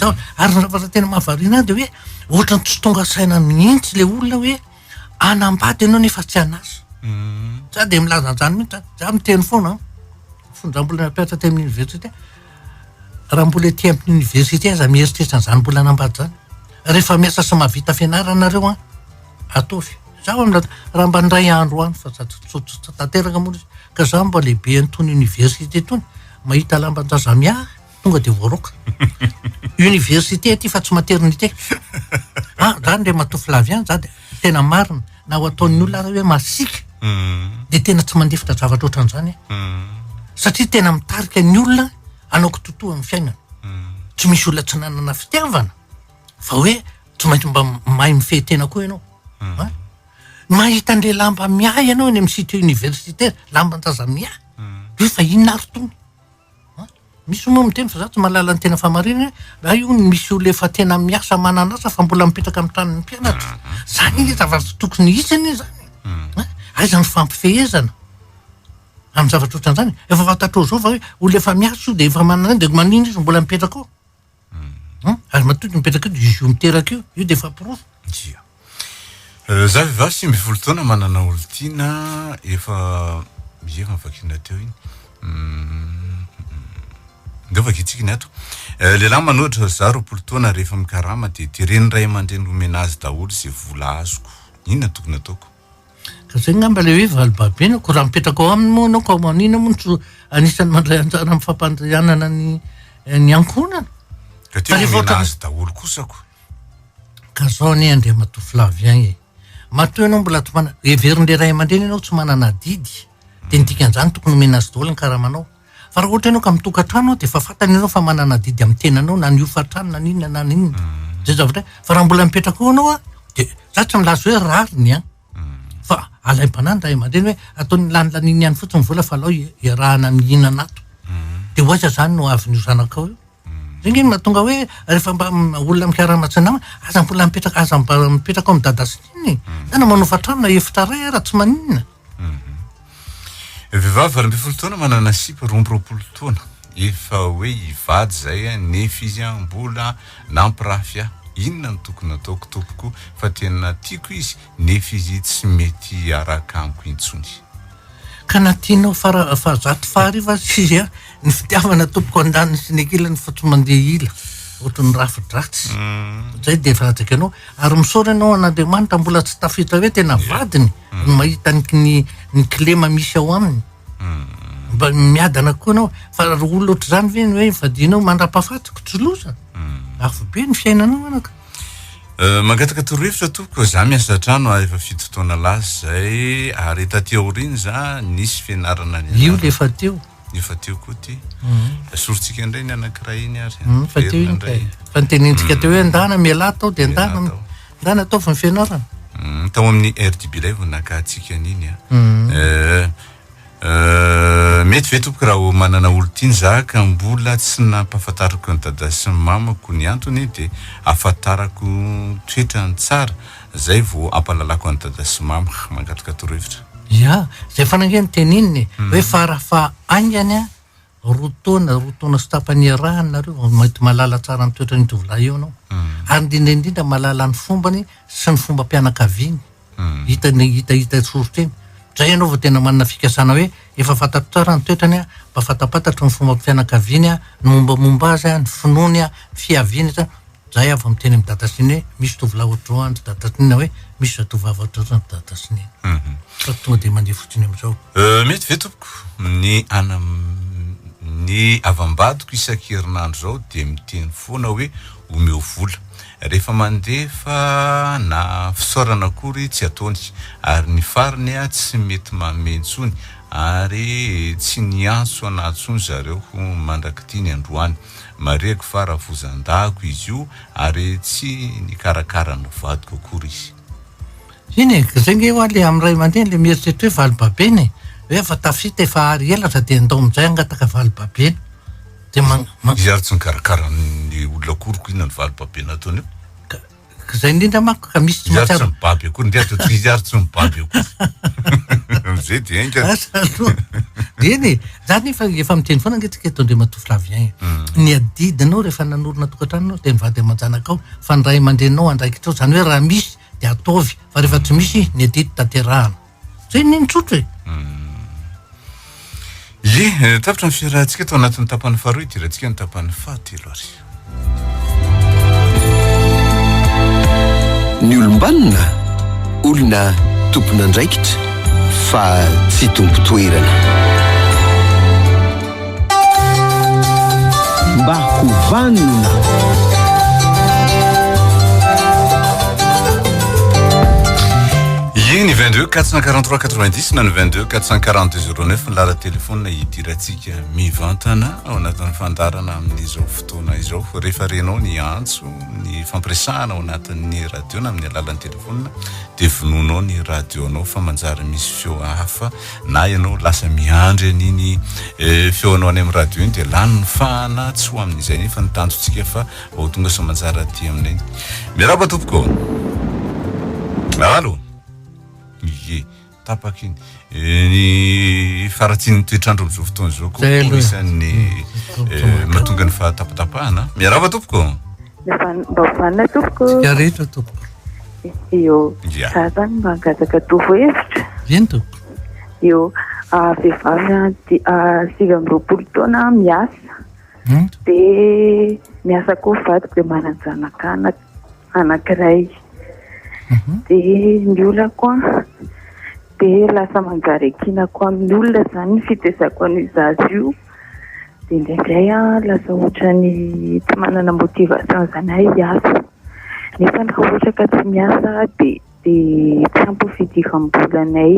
Speaker 3: Zao, ary ny zavatra tena mahavariana ahy dia hoe ohatran'ny tsy tonga saina mihitsy ilay olona hoe hanambady ianao nefa tsy an'asa. Za dia milaza an'izany mihitsy, za miteny foana an, fony za mbola nampianatra teny amin'ny université, raha mbola ety amin'ny université aza mieritreritra an'izany mbola hanambady izany. Rehefa miasa sy mahavita fianarana nareo an, Ataovy. Za mba raha mba indray andro any fa sady tsy tanteraka moa izy ka za mba lehibe an'itony université itony mahita lamban-jaza miahy tonga de voaroaka. Université aty fa tsy maternité. Ah, za Andriamatoa Flavien za de tena marina. na ho ataon'ny olona ary hoe masiaka dia tena tsy mandefitra zavatra ohatran'izany aho. Satria tena mitarika ny olona hanao kitotoa amin'ny fiainana. Tsy misy olona tsy nanana fitiavana fa hoe tsy maintsy mba mahay mifehy tena koa ianao. An? Mahita an'ilay lamba miahy ianao eny amin'ny cité universitaire, lamban-jaza miahy. Hoe fa inona ary itony? An? Misy moa miteny fa za tsy mahalala ny tena fahamarinana hoe hay hono misy olona efa tena miasa manana asa fa mbola mipetraka amin'ny tranon'ny mpianatra. Zany anie zavatra tsy tokony hisy anie zany e. An? Aiza ny fampifehezana amin'ny zavatra ohatran'izany? Efa fantatrao zao fa hoe olona efa miasa io dia efa manana dia maninona izy mbola mipetraka ao? An? Ary matoa izy mipetraka eo dia izy io miteraka io, io dia efa porofo.
Speaker 2: Ia. Za vehivavy 19 taona manana olon-tiana efa ie efa novakiana teo iny. Ndao vakintsika ny ato. Lehilahy manohitra za 20 taona rehefa mikarama dia teren'ny ray aman-dreny omena azy daholo izay vola azoko. Inona no tokony ataoko?
Speaker 3: Ka zay ngamba le hoe valibabena ko raha mipetraka ao aminy moa anao ka manina moa no tsy anisan'ny mandray anjara amin'ny fampandrianana ny ny ankohonana.
Speaker 2: Ka te omena azy daholo kosa ko.
Speaker 3: Ka zao anie Andriamatoa Flavien e. Matoa ianao mbola tsy manana, heverin'le ray aman-dreny ianao tsy manana adidy, dia ny dikan'izany tokony omena azy daholo ny karamanao. Fa raha ohatra ianao ka mitokantrano dia efa fantany ianao fa manana adidy amin'ny tenanao na ny hofantrano na n'inona na n'inona. Zay zavatra fa raha mbola mipetraka ao ianao dia za tsy milaza hoe rariny an. Fa alaim-panahy ny ray aman-dreny hoe ataony lanilaniny ihany fotsiny ny vola fa alao iarahana mihinana ato. Dia ho aiza zany no hahavin'io zanakao io? Zay nge no mahatonga hoe rehefa mba olona mikarama tsy nama, aza mbola mipetraka aza mba mipetraka ao amin'ny dada sy neny e. Na manofa trano na efitra iray ara tsy maninona.
Speaker 2: Vehivavy 18 taona manana sipa 22 taona. Efa hoe hivady izay nefa izy mbola nampirafy ahy. Inona no tokony ataoko tompoko fa tena tiako izy nefa izy tsy mety hiaraka amiko intsony.
Speaker 3: Ka na tianao fara fahazato fahariva aza izy an, ny fitiavana tompoko andaniny sy ny ankilany fa tsy mandeha ila ohatry ny rafi-dratsy. Zay dia efa lazaiko anao. Ary misaora ianao an'Andriamanitra mbola tsy tafita hoe tena vadiny no mahita ny ny kilema misy ao aminy. Mba miadana koa ianao. Fa raha olona ohatr'izany ve ny hoe vadianao mandra-pahafatiko tsy loza. Afobe ny fiainanao anaka.
Speaker 2: Mangataka torohevitra tompoko, za miasa an-trano ary efa 7 taona lasa izay ary taty aoriana za nisy fianarana
Speaker 3: nianarana. Io le efa teo.
Speaker 2: Efa teo koa ty. Esorintsika indray ny anankiray iny ary.
Speaker 3: Fa teo iny kay. Fa nitenentsika teo hoe ndana mialà tao dia ndana ndana ataovy ny fianarana.
Speaker 2: Tao amin'ny RDB Live no nakahantsika an'iny a. Mety ve tompoko raha manana olon-tiana za ka mbola tsy nampahafantariko an'i dada sy ny mamako ny antony dia ahafantarako toetrany tsara zay vao ampahalalako an'i dada sy mama? Mangataka torohevitra.
Speaker 3: Ya, zay foana ange no tenenina e, hoe farafaha haingany an, roa taona, roa taona sy tapany iarahana nareo vao mety mahalala tsara ny toetran'io tovolahy io ianao. Ary indrindra indrindra mahalala ny fombany sy ny fombam-pianakaviany. Hita ny hita hita soritra eny. Zay ianao vao tena manana fikasana hoe efa fantatro tsara ny toetrany an, mba fantapantatro ny fombam-pianakaviany an, ny mombamomba azy an, ny finoany an, ny fiaviany zany. Zay aho vao miteny amin'i dada sy neny hoe misy tovolahy ohatr'izao any ry dada sy neny na hoe misy zatovavy ohatr'izao any ry dada sy neny. Fa tonga dia mandeha fotsiny amin'izao.
Speaker 2: Mety ve tompoko ny ana ny havam-badiko isan-kerinandro izao dia miteny foana hoe omeo vola. Rehefa mandefa na fisaorana akory tsy ataony ary ny farany tsy mety manome intsony ary tsy niantso anah intsony zareo mandrak'ity ny androany. Marihiko fa ravozan-dahako izy io ary tsy nikarakara ny vadiko akory izy.
Speaker 3: Iny e, zay nge hoa le amin'ny ray aman-dreny le mieritreritra hoe valibabena e, hoe efa tafita efa ary elatra dia ndao amin'izay hangataka valibabena.
Speaker 2: Dia man, man. Izy ary tsy nikarakara ny olona akory ko inona ny valibabena ataony eo?
Speaker 3: Ka, ka zay indrindra manko ka misy tsy
Speaker 2: Izy ary tsy mahatsiaro. mibaby akory, ndry ato izy ary tsy mibaby akory. Amizay dia haingana.
Speaker 3: Asa aloha. Eny e, za nefa efa miteny foana ange tsika eto Andriamatoa Flavien e. Ny adidinao rehefa nanorina tokantrano ianao dia ny vady aman-janakao fa ny ray aman-dreninao andraikitrao, izany hoe raha misy dia ataovy fa rehefa tsy misy ny adidy tanterahana. Zay ny ny tsotra e.
Speaker 2: Ie, eh, tapitra ny fiarahantsika tao anatin'ny tapany faharoa, hidirantsika ny tapany fahatelo ary.
Speaker 1: Ny olom-banona, olona tompon'andraikitra fa tsy tompon-toerana. Mba ho vanona.
Speaker 2: Eny. 22 443 90 na ny 22 442 09 ny laharan-telefaonina hidirantsika mivantana ao anatin'ny fandaharana amin'izao fotoana izao. Rehefa renao ny antso, ny fampiresahana ao anatin'ny radio na amin'ny alalan'ny telefaonina dia vonoinao ny radio-nao fa manjary misy feo hafa na ianao lasa miandry an'iny eh, feonao any amin'ny radio iny dia lany ny fahana tsy ho amin'izay nefa ny tanjontsika fa Vao tonga soamantsara aty aminay. Miarahaba tompoko. Allo. Ie, tapaka iny. Eh, ny faharatsian'ny toetr'andro amin'izao fotoana izao koa isan'ny eh, mahatonga ny fahatapatapahana. Miarahaba tompoko.
Speaker 4: Mba ho vanona tompoko.
Speaker 3: Tsika rehetra tompoko.
Speaker 4: Io. Za zany mba hangataka torohevitra.
Speaker 3: Eny tompoko.
Speaker 4: Io. Ah, vehivavy ah, 29 taona miasa. Dia miasa koa vadiko dia manan-janaka anankiray. Dia ny olako an, dia lasa manjary ankinako amin'ny olona izany ny fitaizako an'io zaza io. Dia indraindray aho lasa ohatran'ny tsy manana motivation izany aho hiasa. Nefa raha ohatra ka tsy miasa aho dia dia tsy ampy ny fidiram-bolanay.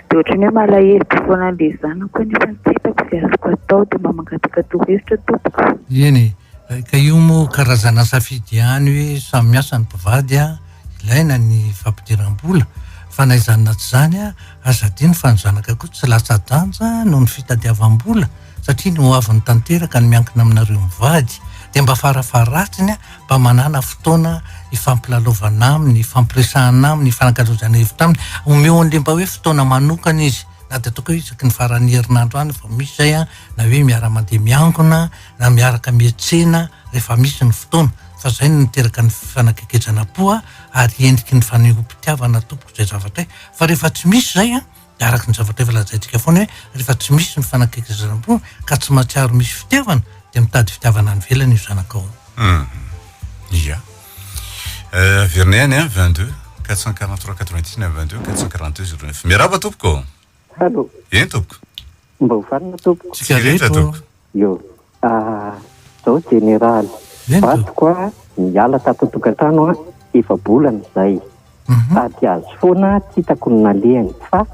Speaker 4: Dia ohatran'ny hoe malahelo be foana an'ilay zanako aho nefa tsy hitako izay azoko atao dia mba mangataka torohevitra tompoko.
Speaker 3: Eny e, ka io moa karazana safidy ihany hoe samy miasa ny mpivady a, ilaina ny fampidiram-bola fa na izany na tsy izany a, aza adino fa ny zanaka koa tsy latsa-danja noho ny fitadiavam-bola satria ny hoaviny tanteraka no miankina aminareo mivady dia mba farafaharatsiny a, mba manàna fotoana hifampilalaovana aminy, hifampiresahana aminy, hifanakalozana hevitra aminy, omeo an'ilay mba hoe fotoana manokana izy, na dia ataoko hoe isaky ny faran'ny herinandro any vao misy izay an, na hoe miara-mandeha miangona, na miaraka miantsena rehefa misy ny fotoana, fa izay no miteraka ny fifanakaikezana-po ary endriky ny fanehoam-pitiavana tompoko izay zavatra izay, fa rehefa tsy misy izay an, dia araka ny zavatra efa lazaintsika foana hoe rehefa tsy misy ny fanakaikezam-po ka tsy mahatsiaro misy fitiavana dia mitady fitiavana any ivelany io zanakao io.
Speaker 2: Hum. Ia. Euh, averina ihany an, 22 443 99 22 442 09. Miarahaba tompoko.
Speaker 5: Allô.
Speaker 2: Eny tompoko.
Speaker 5: Mba ho vanona tompoko.
Speaker 3: Tsika rehetra
Speaker 2: tompoko.
Speaker 5: Io. Ah, zao jeneraly. Vadiko a, niala tato an-tokantrano a, efa-bolana izay. Tady azy foana tsy hitako ny nalehany fa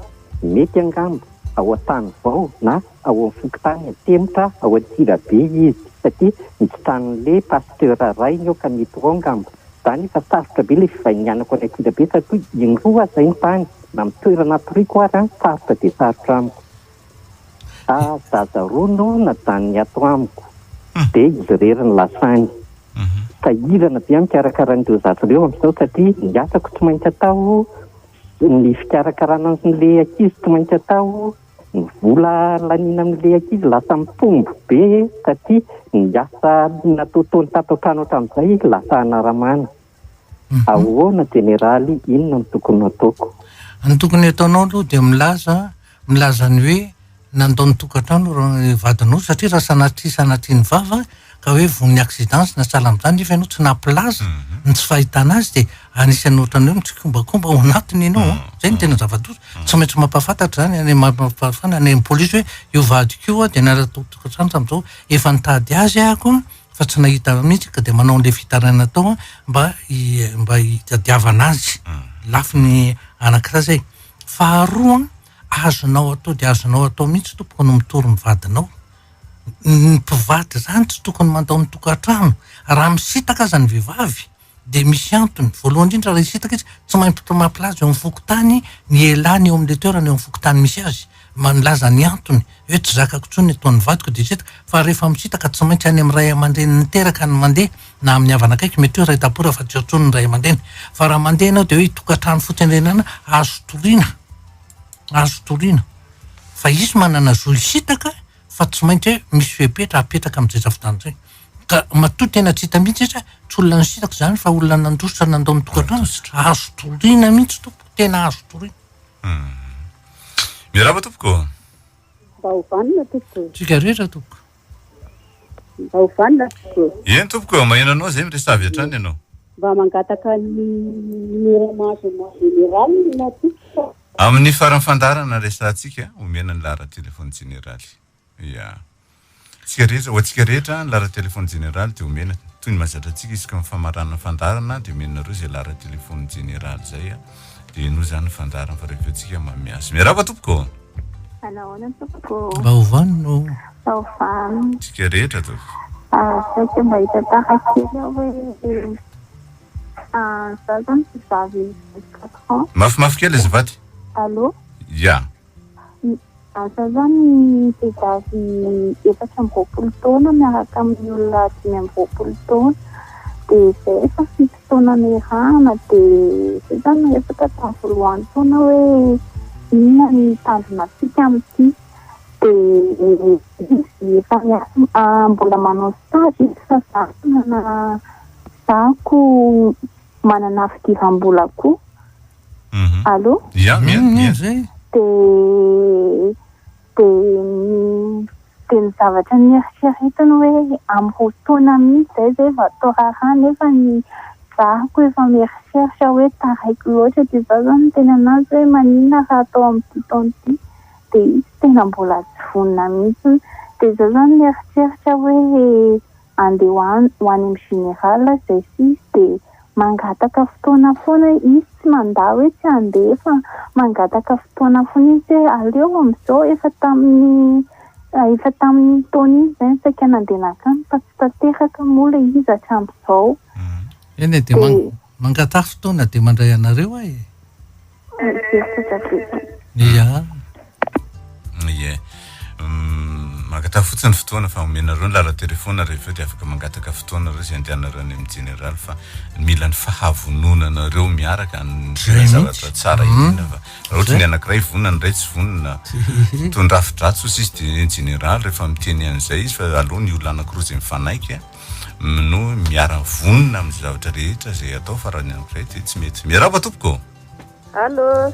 Speaker 5: mety angamba ao Antanivao na ao amin'ny fokontany Antemotra ao Antsirabe izy satria misy tranon'le pasteur rainy ao ka mety ho ao angamba. Za nefa sarotra be le fivainianako any Antsirabe satria indroa aho zay no tany na amin'ny toerana atoriako ary an sarotra dia sarotra amiko. Ah zaza roa no najanony ato amiko dia izy irery no lasa any. Sahirana be aho mikarakara an'ireo zaza ireo amin'izao satria ny asako tsy maintsy atao, ny fikarakarana an'ilay ankizy tsy maintsy atao, ny vola laniana amin'ilay ankizy lasa mitombo be satria ny asa nataotaony tato an-trano hatramin'izay lasa hanaramana. Ahoana jeneraly inona no tokony hataoko?
Speaker 3: Ny tokony hataonao aloha dia milaza milaza ny hoe nandao ny tokantrano ny vadinao satria raha sanatria sanatria ny vava ka hoe voan'ny accident sy na sahala amin'izany nefa ianao tsy nampilaza ny tsy fahitana azy dia anisan'ny ohatran'ny hoe mitsikombakomba ao anatiny ianao an, zay no tena zava-doza, tsy maintsy mampahafantatra zany any mampahafantatra any amin'ny polisy hoe io vadiko io an dia niala tao tokantrano tamin'izao, efa nitady azy ahako an fa tsy nahita mihitsy ka dia manao an'ilay fitarainana tao an mba mba hitadiavana azy, lafiny anankiray zay, faharoa an Azonao atao dia azonao atao mihitsy tompoko no mitory ny vadinao. Ny mpivady izany tsy tokony mandao ny tokantrano. Raha misintaka aza ny vehivavy dia misy antony. Voalohany indrindra raha hisintaka izy tsy maintsy mampilaza eo amin'ny fokontany ny elany eo amin'ilay toerana eo amin'ny fokontany misy azy. Milaza ny antony hoe tsy zakako intsony ny ataon'ny vadiko dia hisintaka. Fa rehefa misintaka tsy maintsy any amin'ny ray aman-dreny niteraka no mandeha na amin'ny havana akaiky mety hoe ray tam-po raha fa tsy eo intsony ny ray aman-dreny. Fa raha mandeha ianao dia hoe hitokantrano fotsiny ireny ihany azo toriana. Azo toriana fa izy manana zo hisintaka fa tsy maintsy hoe misy fepetra apetraka amin'izay zavatra izay. Ka matoa tena tsy hita mihitsy izy, tsy olona nisintaka izany fa olona nandositra nandao ny tokantrano, azo toriana mihitsy tompoko, tena azo toriana.
Speaker 2: Miarahaba tompoko.
Speaker 6: Mba ho vanona tompoko.
Speaker 3: Tsika rehetra tompoko.
Speaker 6: Mba ho vanona tompoko.
Speaker 2: Eny tompoko, maheno anao zay miresaha avy hatrany ianao.
Speaker 6: Mba mangataka ny numéro mahazo général na tompoko.
Speaker 2: Amin'ny faran'ny fandaharana resahantsika, omena ny laharan-telefaon'ny jeneraly. Ya. Tsika rehetra, ho antsika rehetra, ny laharan-telefaon'ny jeneraly dia omena. Toy ny mahazatra antsika isaky ny famaranana fandaharana dia omenareo izay laharan-telefaon'ny jeneraly izay. Dia henoy izany ny fandaharana fa rehefa eo tsika manome azy. Miarahaba tompoko ô!
Speaker 4: Manahoana tompoko?
Speaker 3: Mba ho vanona ô!
Speaker 4: Mba ho vanona.
Speaker 2: Tsika rehetra tompoko.
Speaker 4: Saika mba hitantara kely aho hoe za zany vehivavy 24 ans.
Speaker 2: Mafimafy kely azafady.
Speaker 4: Allô?
Speaker 2: Ya.
Speaker 4: Za zany vehivavy 24 taona miaraka amin'ny olona 25 taona. Dia izay efa fito taona niarahana dia izay zany niresaka tamin'ny voalohan'ny taona hoe inona ny tanjona antsika amin'ity. Dia izy efa miasa mbola manao stage izy fa za manana za ko manana fidiram-bola koa. Allô?
Speaker 2: Ya, mihaino, mihaino.
Speaker 4: Dia dia ny dia ny zavatra nieritreretiny hoe amin'ny roa taona mihitsy izay izay vao atao raharaha nefa ny zahako efa mieritreritra hoe taraiky loatra dia izaho izany niteny an'azy hoe maninona raha atao amin'ity taona ity dia izy tena mbola tsy vonona mihitsy dia izaho izany mieritreritra hoe Andeha ho any ho any amin'ny général izay sy izy dia mangataka fotoana foana izy tsy mandà hoe tsy handeha fa mangataka fotoana foana izy hoe aleo amin'izao efa tamin'ny efa tamin'iny taona iny izay no saika nandeha nankany fa tsy tanteraka moa ilay izy hatramin'izao.
Speaker 3: Eny e, dia mangataha fotoana dia mandray anareo aho e. Ia.
Speaker 2: Ie. Mangataha fotsiny fotoana fa omenareo ny laharan-telefaonina rehefa eo dia afaka mangataka fotoana nareo izay andehanareo any amin'ny jeneraly fa mila ny fahavononanareo miaraka ny tena zavatra tsara indrindra fa raha ohatra ny anankiray vonona ny iray tsy vonona toy ny rafi-dratsy ozy izy dia ny jeneraly rehefa miteny an'izay izy fa aleo ny olona anankiroa izay mifanaiky no miara-vonona amin'ny zavatra rehetra izay atao fa raha ny anankiray dia tsy mety. Miarahaba tompoko.
Speaker 6: Allô.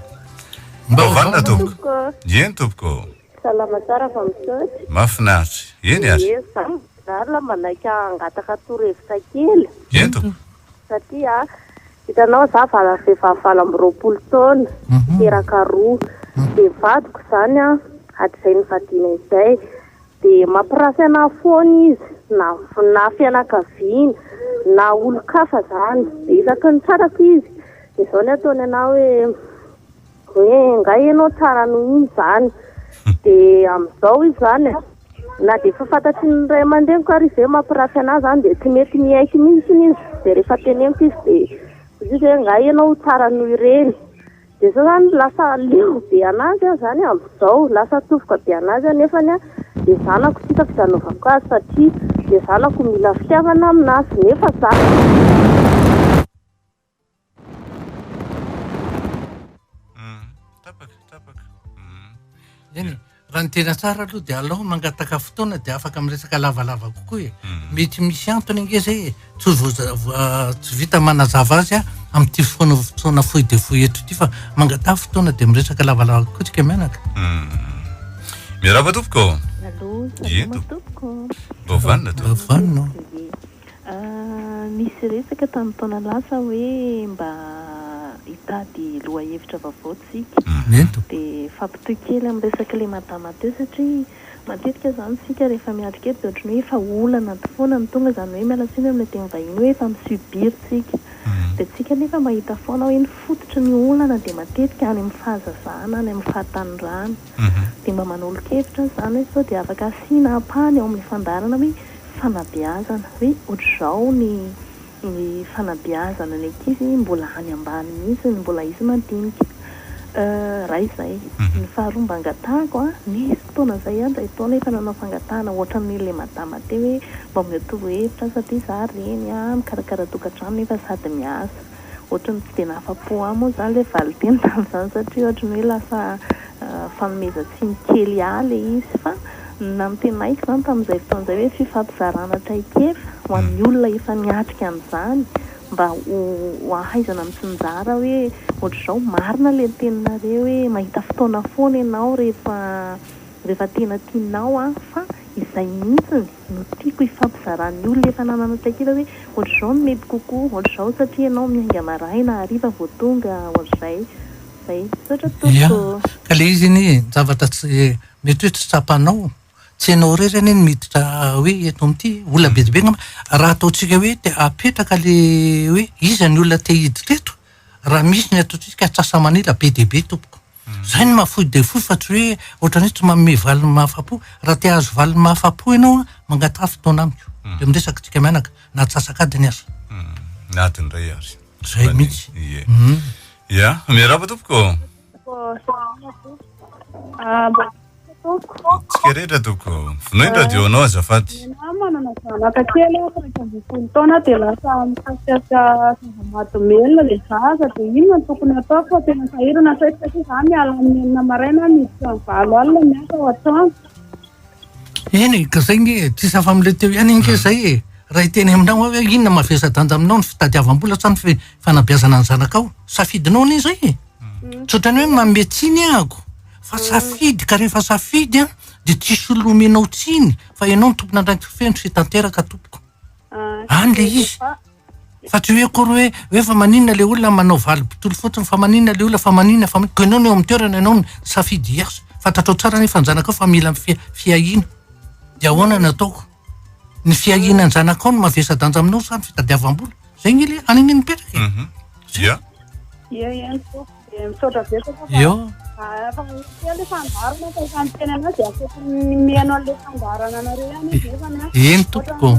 Speaker 2: Mba ho vanona tompoko. Eny tompoko.
Speaker 6: Salama tsara fa misaotra.
Speaker 2: Mahafinaritra. Eny ary.
Speaker 6: Ie, za Mijaly manaiky hangataka torohevitra kely.
Speaker 2: Eny tompoko.
Speaker 6: Satria hitanao za vehivavy 28 taona, teraka roa. Dia vadiko izany an, hatrizay nivadiana izay. Dia mampirafy anah foana izy, na na fianakaviana, na olon-kafa izany. Dia isaky ny tratrako izy, dia izao ny ataony anah hoe, hoe angaha ianao tsara noho iny izany. Dia amin'izao izy izany an, na dia efa fantatry ny ray aman-dreniko ary izy hoe mampirafy anah izany dia tsy mety miaiky mihitsy izy. Dia rehefa teneniko izy dia hoy izy hoe angaha ianao tsara noho ireny. Dia zao zany lasa leo be anazy aho zany amin'izao, lasa tofoka be anazy aho nefany an le zanako tsy hitako izay hanaovako azy satria le zanako mila fitiavana aminazy nefa za
Speaker 2: Tapaka, tapaka.
Speaker 3: Eny e. Raha ny tena tsara aloha dia alao mangataka fotoana dia afaka miresaka lavalava kokoa e. Mety misy antony ange zay e. Tsy voa- tsy vita manazava azy aho amin'ity fotoana fotoana fohy dia fohy eto ity fa mangataha fotoana dia miresaka lavalava kokoa tsika mianaka.
Speaker 2: Miarahaba tompoko.
Speaker 4: Allô,
Speaker 2: Ento.
Speaker 4: salama tompoko.
Speaker 2: Mba vanona tompoko.
Speaker 3: Mba vanona.
Speaker 4: Ie. Nisy resaka tamin'ny taona lasa hoe mba hitady lohahevitra vaovao tsika. Dia mifampitohy kely amin'ny resak'ilay madama teo satria matetika izany isika rehefa miatrika eto dia ohatran'ny hoe efa olana foana no tonga, izany hoe miala tsiny amin'ilay teny vahiny hoe efa mi-subir tsika. Dia tsika nefa mahita foana hoe ny fototry ny olana dia matetika any amin'ny fahazazana, any amin'ny fahatanorana. Dia mba manolo-kevitra aho izany hoe sao dia afaka asiana ampahany ao amin'ny fandaharana hoe fanabeazana, hoe ohatr'izao ny ny fanabeazana ny ankizy mbola any ambany mihitsy, mbola izy madinika. Iray izay. Ny faharoa mba angatahako an, nisy fotoana izay aho indray taona efa nanao fangatahana ohatran'ilay madama teo hoe mba omeo torohevitra aho satria izaho reny an, mikarakara tokantrano nefa sady miasa. Ohatran'ny tsy dia nahafa-po ahy moa izany ilay valinteny tamin'izany satria ohatran'ny hoe lasa fanomezan-tsiny kely ahy ilay izy fa nantenaiko izany tamin'izay fotoana izay hoe fifampizarana traikefa ho an'ny olona efa niatrika an'izany mba ho hahaizana mitsinjara hoe ohatr'izao marina ilay teninareo hoe mahita fotoana foana ianao rehefa rehefa tena tianao an fa izay mihitsiny no tiako hifampizaran'ny olona efa nanana traikefa hoe ohatr'izao no mety kokoa, ohatr'izao satria ianao miainga maraina, hariva vao tonga, ohatr'izay. Zay. Misaotra
Speaker 3: Ia,
Speaker 4: tompoko.
Speaker 3: ka le izy anie zavatra tsy mety hoe tsy tsapanao, tsy ianao irery anie no miditra hoe eto amin'ity, olona be dia be angamba, raha ataontsika hoe te apetraka le hoe iza ny olona te hiditra eto? Raha misy ny ataontsika atsasa-manila be dia be tompoko. Zay no maha fohy dia fohy fa tsy hoe ohatran'ny hoe tsy manome valiny mahafapo. Raha te hahazo valiny mahafapo ianao an, mangataha fotoana amiko. Dia miresaka tsika mianaka, na atsasak'adiny aza.
Speaker 2: Na adiny iray ary.
Speaker 3: Zay mihitsy.
Speaker 2: Ie. Ya, miarahaba tompoko. Tsika rehetra tompoko. Vonoy ny radio anao azafady.
Speaker 6: Ny manana zanaka kely aho 11 taona dia lasa mikasika zava-mahadomelina ilay zaza dia inona no tokony ataoko fa tena sahirana saiko satria za miala amin'ny enina maraina miditra amin'ny valo alina miasa ao an-trano.
Speaker 3: Eny e, ka zay nge, tsisy hafa amin'ilay teo ihany nge zay e. Raha hiteny aminao aho hoe inona mavesa-danja aminao ny fitadiavam-bola sa ny fanabeazana ny zanakao? Safidinao anie zay e. Tsy ohatran'ny hoe manome tsiny ahako fa safidy ka rehefa safidy an dia tsisy olona omenao tsiny fa ianao no tompon'andraikitra feno sy tanteraka tompoko. Any le izy. Fa tsy hoe akory hoe hoe fa maninona le olona manao valy botolo fotsiny fa maninona le olona fa maninona fa maninona. Ka ianao no eo amin'ny toerana ianao no safidy hiasa. Fantatrao tsara nefa ny zanakao fa mila fiahiana. Dia ahoana no ataoko? Ny fiahiana ny zanakao no mavesa-danja aminao sa ny fitadiavam-bola? Zay nge le any anie mipetraka e.
Speaker 2: Ia.
Speaker 6: Ia ihany tompoko. Dia misaotra betsaka fa
Speaker 3: Eo.
Speaker 6: efa kely fandaharana fa efa miteny anao dia tokony mihaino an'ilay fandaharana anareo ihany izy nefa na.
Speaker 3: Eny tompoko.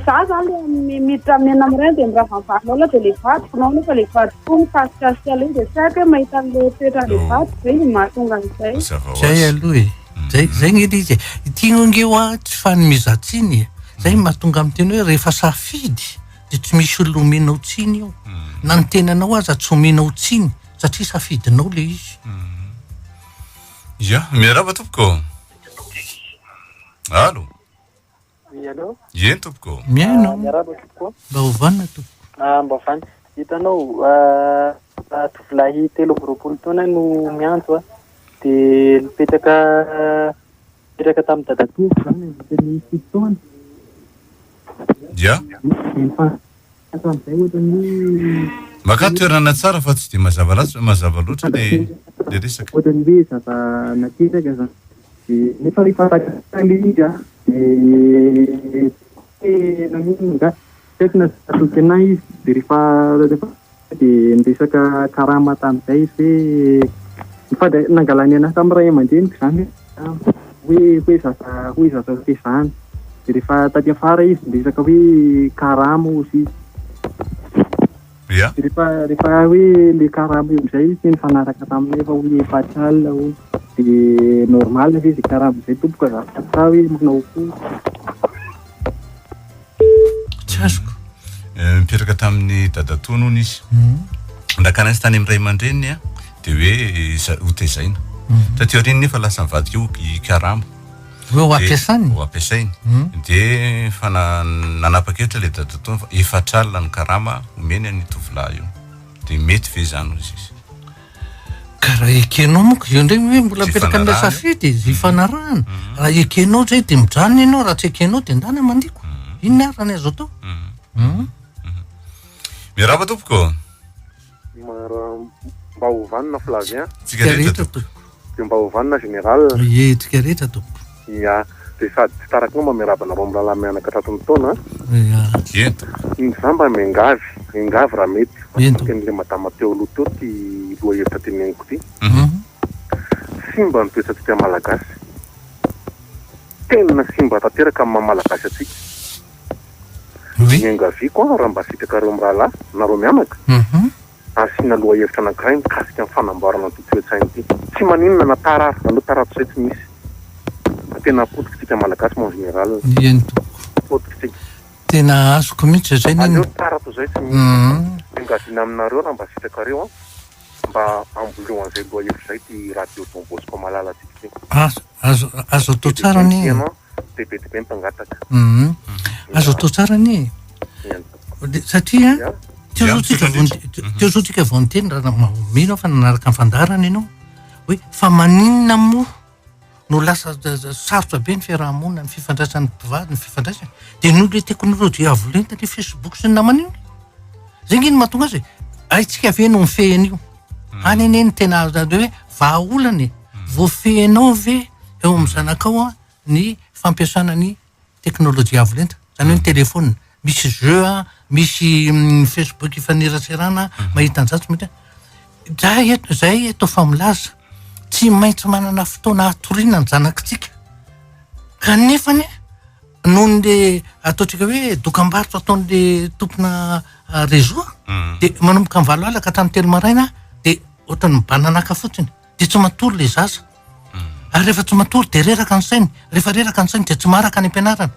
Speaker 6: Za zany le miditra amin'ny enina maraina dia mirava amin'ny valo alina dia le vadiko nao nefa le vadiko koa mikasika le dia tsy haiko hoe mahita an'le toetran'le vadiko ve no mahatonga an'izay.
Speaker 3: Zay aloha e. Zay zay nge le izy e. Ity nge hoa tsy fanomezan-tsiny e. Zay no mahatonga miteny hoe rehefa safidy dia tsy misy olona omenao tsiny eo. Na ny tenanao aza tsy omenao tsiny satria safidinao le izy.
Speaker 2: Ya, miarahaba tompoko. Allo.
Speaker 7: Oui, allô?
Speaker 2: Eny tompoko.
Speaker 3: Mihaino.
Speaker 7: Ah, miarahaba tompoko.
Speaker 3: Mba ho vanona tompoko.
Speaker 7: Ah, mba vanona. Hitanao, ah, tovolahy 23 taona no miantso ah. Dia nipetraka nipetraka tamin'ny dadatoako izany nandritra ny fito taona.
Speaker 2: Ya.
Speaker 7: Dia nifankatia tamin'izay ohatran'ny hoe
Speaker 2: Makà toerana tsara fa tsy dia mazava latsa mazava loatra le le resaka.
Speaker 7: Ohatran'ny hoe zaza nateraka izany. Dia nefa rehefa takatra ilay izy an, dia hoe naninona angaha? Tsy haiko na natoky anah izy. Dia rehefa rehefa dia niresaka karama tamin'izay izy hoe nifandray nangalany anah tamin'ny ray aman-dreniko izany hoe hoe zaza hoe zaza hotezana. Dia rehefa taty afara izy niresaka hoe karama hozy izy.
Speaker 2: Ya.
Speaker 7: Dia rehefa rehefa hoe le karama io amin'izay izy tsy nifanaraka taminay fa hoe efatra alina hono. Dia normal ve izay karama izay tompoko azafady sa hoe manao akory?
Speaker 3: Tsy azoko.
Speaker 2: Eh, nipetraka tamin'ny dadatoany hono izy. Nakana azy tany amin'ny ray aman-dreniny a, dia hoe eh, ho tezaina. Taty aoriana nefa lasa nivadika io i karama.
Speaker 3: Hoe ho ampiasainy?
Speaker 2: Ho ampiasainy. Dia efa nanapa-kevitra ilay dadatoany fa efatra alina ny karama omeny an'io tovolahy io. Dia mety ve izany hoy izy?
Speaker 3: Ka raha ekenao manko, eo indray hoe mbola mipetraka amin'ilay safidy e, ifanarahana. Raha ekenao izay dia mijanona ianao, raha tsy ekenao dia ndana mandiko. Inona ary ny azo atao?
Speaker 2: Miarahaba tompoko.
Speaker 8: Mba ho vanona Flavien.
Speaker 2: Tsika rehetra tompoko.
Speaker 8: Dia mba ho vanona Général.
Speaker 3: Ie, tsika rehetra tompoko.
Speaker 8: Ia, dia sady tsy taraka mba miarahaba anareo mirahalahy mianaka tratry ny taona an.
Speaker 3: Ia.
Speaker 2: Eny tompoko.
Speaker 8: Ny za mba miangavy, miangavy raha mety.
Speaker 3: Eny tompoko.
Speaker 8: Tenin'ilay madama teo aloha teo ity lohahevitra teneniko ity. Simba ny toetrantsika Malagasy. Tena simba tanteraka amin'ny maha Malagasy antsika.
Speaker 3: Oui.
Speaker 8: Ny iangaviako an, raha mba sitrakareo mirahalahy, nareo mianaka, asiana lohahevitra anankiray mikasika ny fanamboarana an'ity toe-tsaina ity. Tsy maninona na tara ary, aleo tara toy izay tsy misy. Fa tena potika tsika Malagasy mon général.
Speaker 3: Eny tompoko.
Speaker 8: Potika tsika.
Speaker 3: Tena azoko mihitsy izay ny.
Speaker 8: Aleo tara toy izay tsy misy. Iangaviana aminareo raha mba sitrakareo an, mba amboleo an'izay lohahevitra izay ity radio Don Bosco malala antsika ity.
Speaker 3: Azo, azo, azo atao tsara anie.
Speaker 8: Dia be dia be ny mpangataka.
Speaker 3: Azo atao tsara anie e. Satria teo zao tsika vao teo zao tsika vao niteny raha mino aho fa nanaraka ny fandaharana ianao hoe fa maninona moa no lasa sarotra be ny fiaraha-monina, ny fifandraisan'ny mpivady, ny fifandraisana. Dia noho ilay teknolojia avo lenta, ilay Facebook sy ny namany io. Zay nge no mahatonga azy e. Haintsika ve no mifehy an'io? Any anie no tena hoe vahaolana e. Voafehinao ve eo amin'ny zanakao ny fampiasana ny teknolojia avo lenta, izany hoe ny telefaonina. Misy jeu an, misy Facebook ifaneraserana, mahita an'izany tsy mahita. Zay eto, zay eto fa milaza, tsy maintsy manana fotoana hatoriana ny zanakitsika. Kanefa anie noho ny le ataontsika hoe dokambarotra ataon'le tompona réseau de manomboka amin'ny valo alina ka hatramin'ny telo maraina de ohatran'ny mibananaka fotsiny de tsy matory le zaza. Ary rehefa tsy matory de reraka ny sainy, rehefa reraka ny sainy de tsy maharaka any am-pianarana.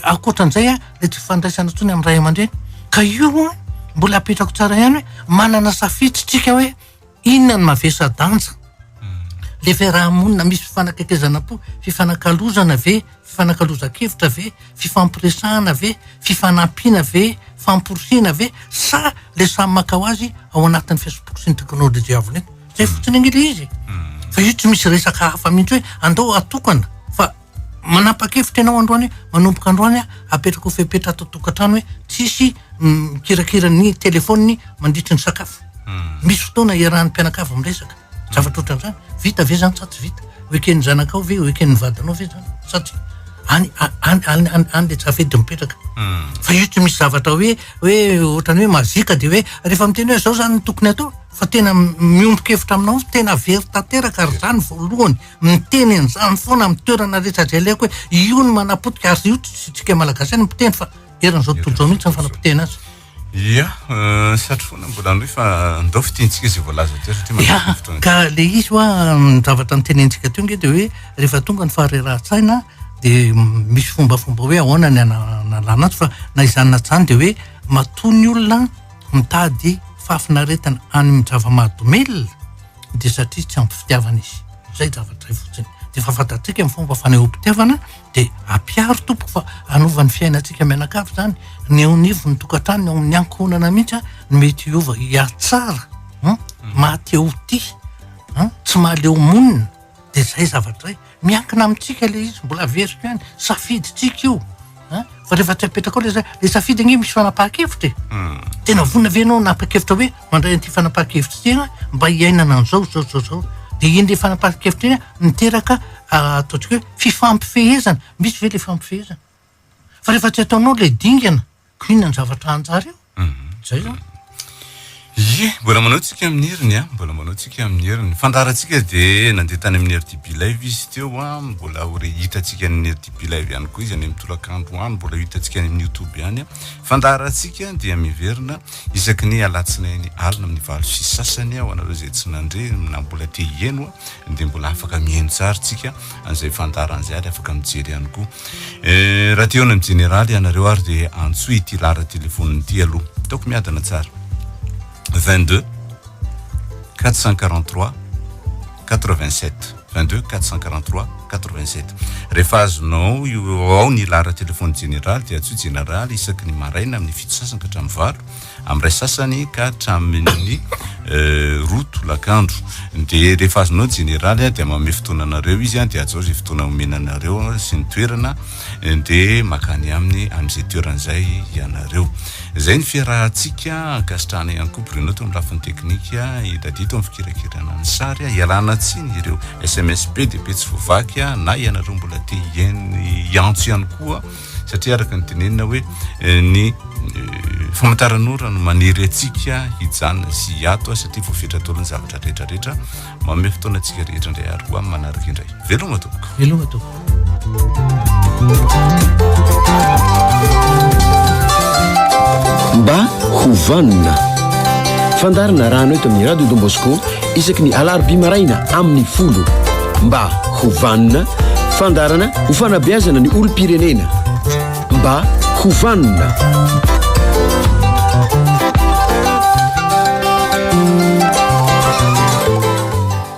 Speaker 3: Ankoatran'izay a, le tsy fifandraisana intsony amin'ny ray aman-dreny. Ka io an, mbola apetrako tsara ihany hoe manana safidy tsika hoe inona no mavesa-danja. Le fiaraha-monina misy fifanakaikezana po, fifanakalozana ve, fifanakalozan-kevitra ve, fifampiresahana ve, fifanampiana ve, famporisihana ve sa le samy maka ho azy ao anatin'ny Facebook sy ny teknolojia avo lenta. Zay fotsiny ange le izy e. Fa io tsy misy resaka hafa mihitsy hoe andao atokana fa manapa-kevitra ianao androany hoe manomboka androany aho apetrako ho fepetra ato an-tokantrano hoe tsisy mikirakira ny telefaoniny mandritry ny sakafo. Misy fotoana iarahan'ny mpianakavy miresaka. Zavatra ohatran'izany. Vita ve zany sa tsy vita? Ho eken'ny zanakao ve, ho eken'ny vadinao ve zany sa tsia? Any any any any any le safidy mipetraka. Fa io tsy misy zavatra hoe hoe ohatran'ny hoe mazika de hoe rehefa miteny hoe zao zany no tokony atao fa tena miombon-kevitra aminao tena very tanteraka ary zany voalohany miteny an'izany foana amin'ny toerana rehetra izay aleako hoe io no manapotika ary io tsy tsika malagasy ihany no mpiteny fa eran'izao tontolo izao mihitsy ny fanapotehana azy.
Speaker 2: Ia, satry foana mbola hanohy fa ndao fintinitsika izay voalaza teo satria
Speaker 3: mandeha ny fotoana. Ka le izy hoa ny zavatra notenenitsika teo nge de hoe rehefa tonga ny faharerahan-tsaina de misy fombafomba hoe ahoana ny analana azy fa na izany na tsy izany de hoe matoa ny olona mitady fahafinaretana any amin'ny zava-mahadomelina dia satria tsy ampy fitiavana izy. Zay zavatra zay fotsiny. Dia efa fantatsika ny fomba fanehoam-pitiavana dia ampiaro tompoko fa hanova ny fiainantsika mianakavy zany. Ny eo anivon'ny tokantrano, ny ao amin'ny ankohonana mihitsy an, no mety hiova hihatsara, an, maha te ho tia, an, tsy mahaleo monina. Dia zay zavatra zay. Miankina amintsika le izy, mbola averiko ihany, safidintsika io an, fa rehefa tsy apetraka ao le le safidy ange misy fanapahan-kevitra e. Tena vonona ve ianao hanapa-kevitra hoe mandray an'ity fanapahan-kevitra ity aho mba hiainana an'izao zao zao zao. Dia iny le fanapahan-kevitra iny miteraka ataontsika hoe fifampifehezana, misy ve le fifampifehezana? Fa rehefa tsy ataonao le dingana, ko inona ny zavatra hanjary eo? Zay zany.
Speaker 2: Ie, mbola manao tsika amin'ny heriny a, mbola manao tsika amin'ny heriny. Fandaharantsika dia nandeha tany amin'ny RTB Live izy teo a, mbola ho re hitantsika any amin'ny RTB Live ihany koa izy any amin'ny tolakandro any, mbola ho hitantsika any amin'ny YouTube any. Fandaharantsika dia miverina isaky ny alatsinainy alina amin'ny 8:06 ho anareo izay tsy nandre na mbola te hihaino dia mbola afaka mihaino tsara tsika an'izay fandaharana izay ary afaka mijery ihany koa. Eh, raha te hihaona amin'ny jeneraly ianareo ary dia antsoy ity laharan-telefaonina ity aloha. Ataoko miadana tsara. 22 443 87 22 443 87 Rehefa azonao io ao ny laharan-telefaon'ny jeneraly dia antsoy jeneraly isaky ny maraina amin'ny fito sasany ka hatramin'ny valo amin'ny iray sasany ka hatramin'ny roa tolakandro. Dia rehefa azonao ny jeneraly dia manome fotoana anareo izy dia hajao izay fotoana omena anareo sy ny toerana dia makany aminy amin'izay toerana izay ianareo. Izay ny fiarahantsika, ankasitrahana ihany koa Bruno teo amin'ny lafiny teknika, i Daddy teo amin'ny fikirakirana ny sary, ialana tsiny ireo sms be dia be tsy voavaky na ianareo mbola te hiantso ihany koa. satria araka ny tenenina hoe ny famantaranora no manery antsika hijanona sy hiato satria voafetra daholo ny zavatra rehetra rehetra. Manome fotoana antsika rehetra indray ary ho amin'ny manaraka indray. Veloma tompoko.
Speaker 3: Veloma tompoko.
Speaker 1: Mba ho vanona. Fandaharana arahana eto amin'ny Radio Don Bosco isaky ny alarobia maraina amin'ny folo. Mba ho vanona, fandaharana ho fanabeazana ny olom-pirenena. Mba ho vanona.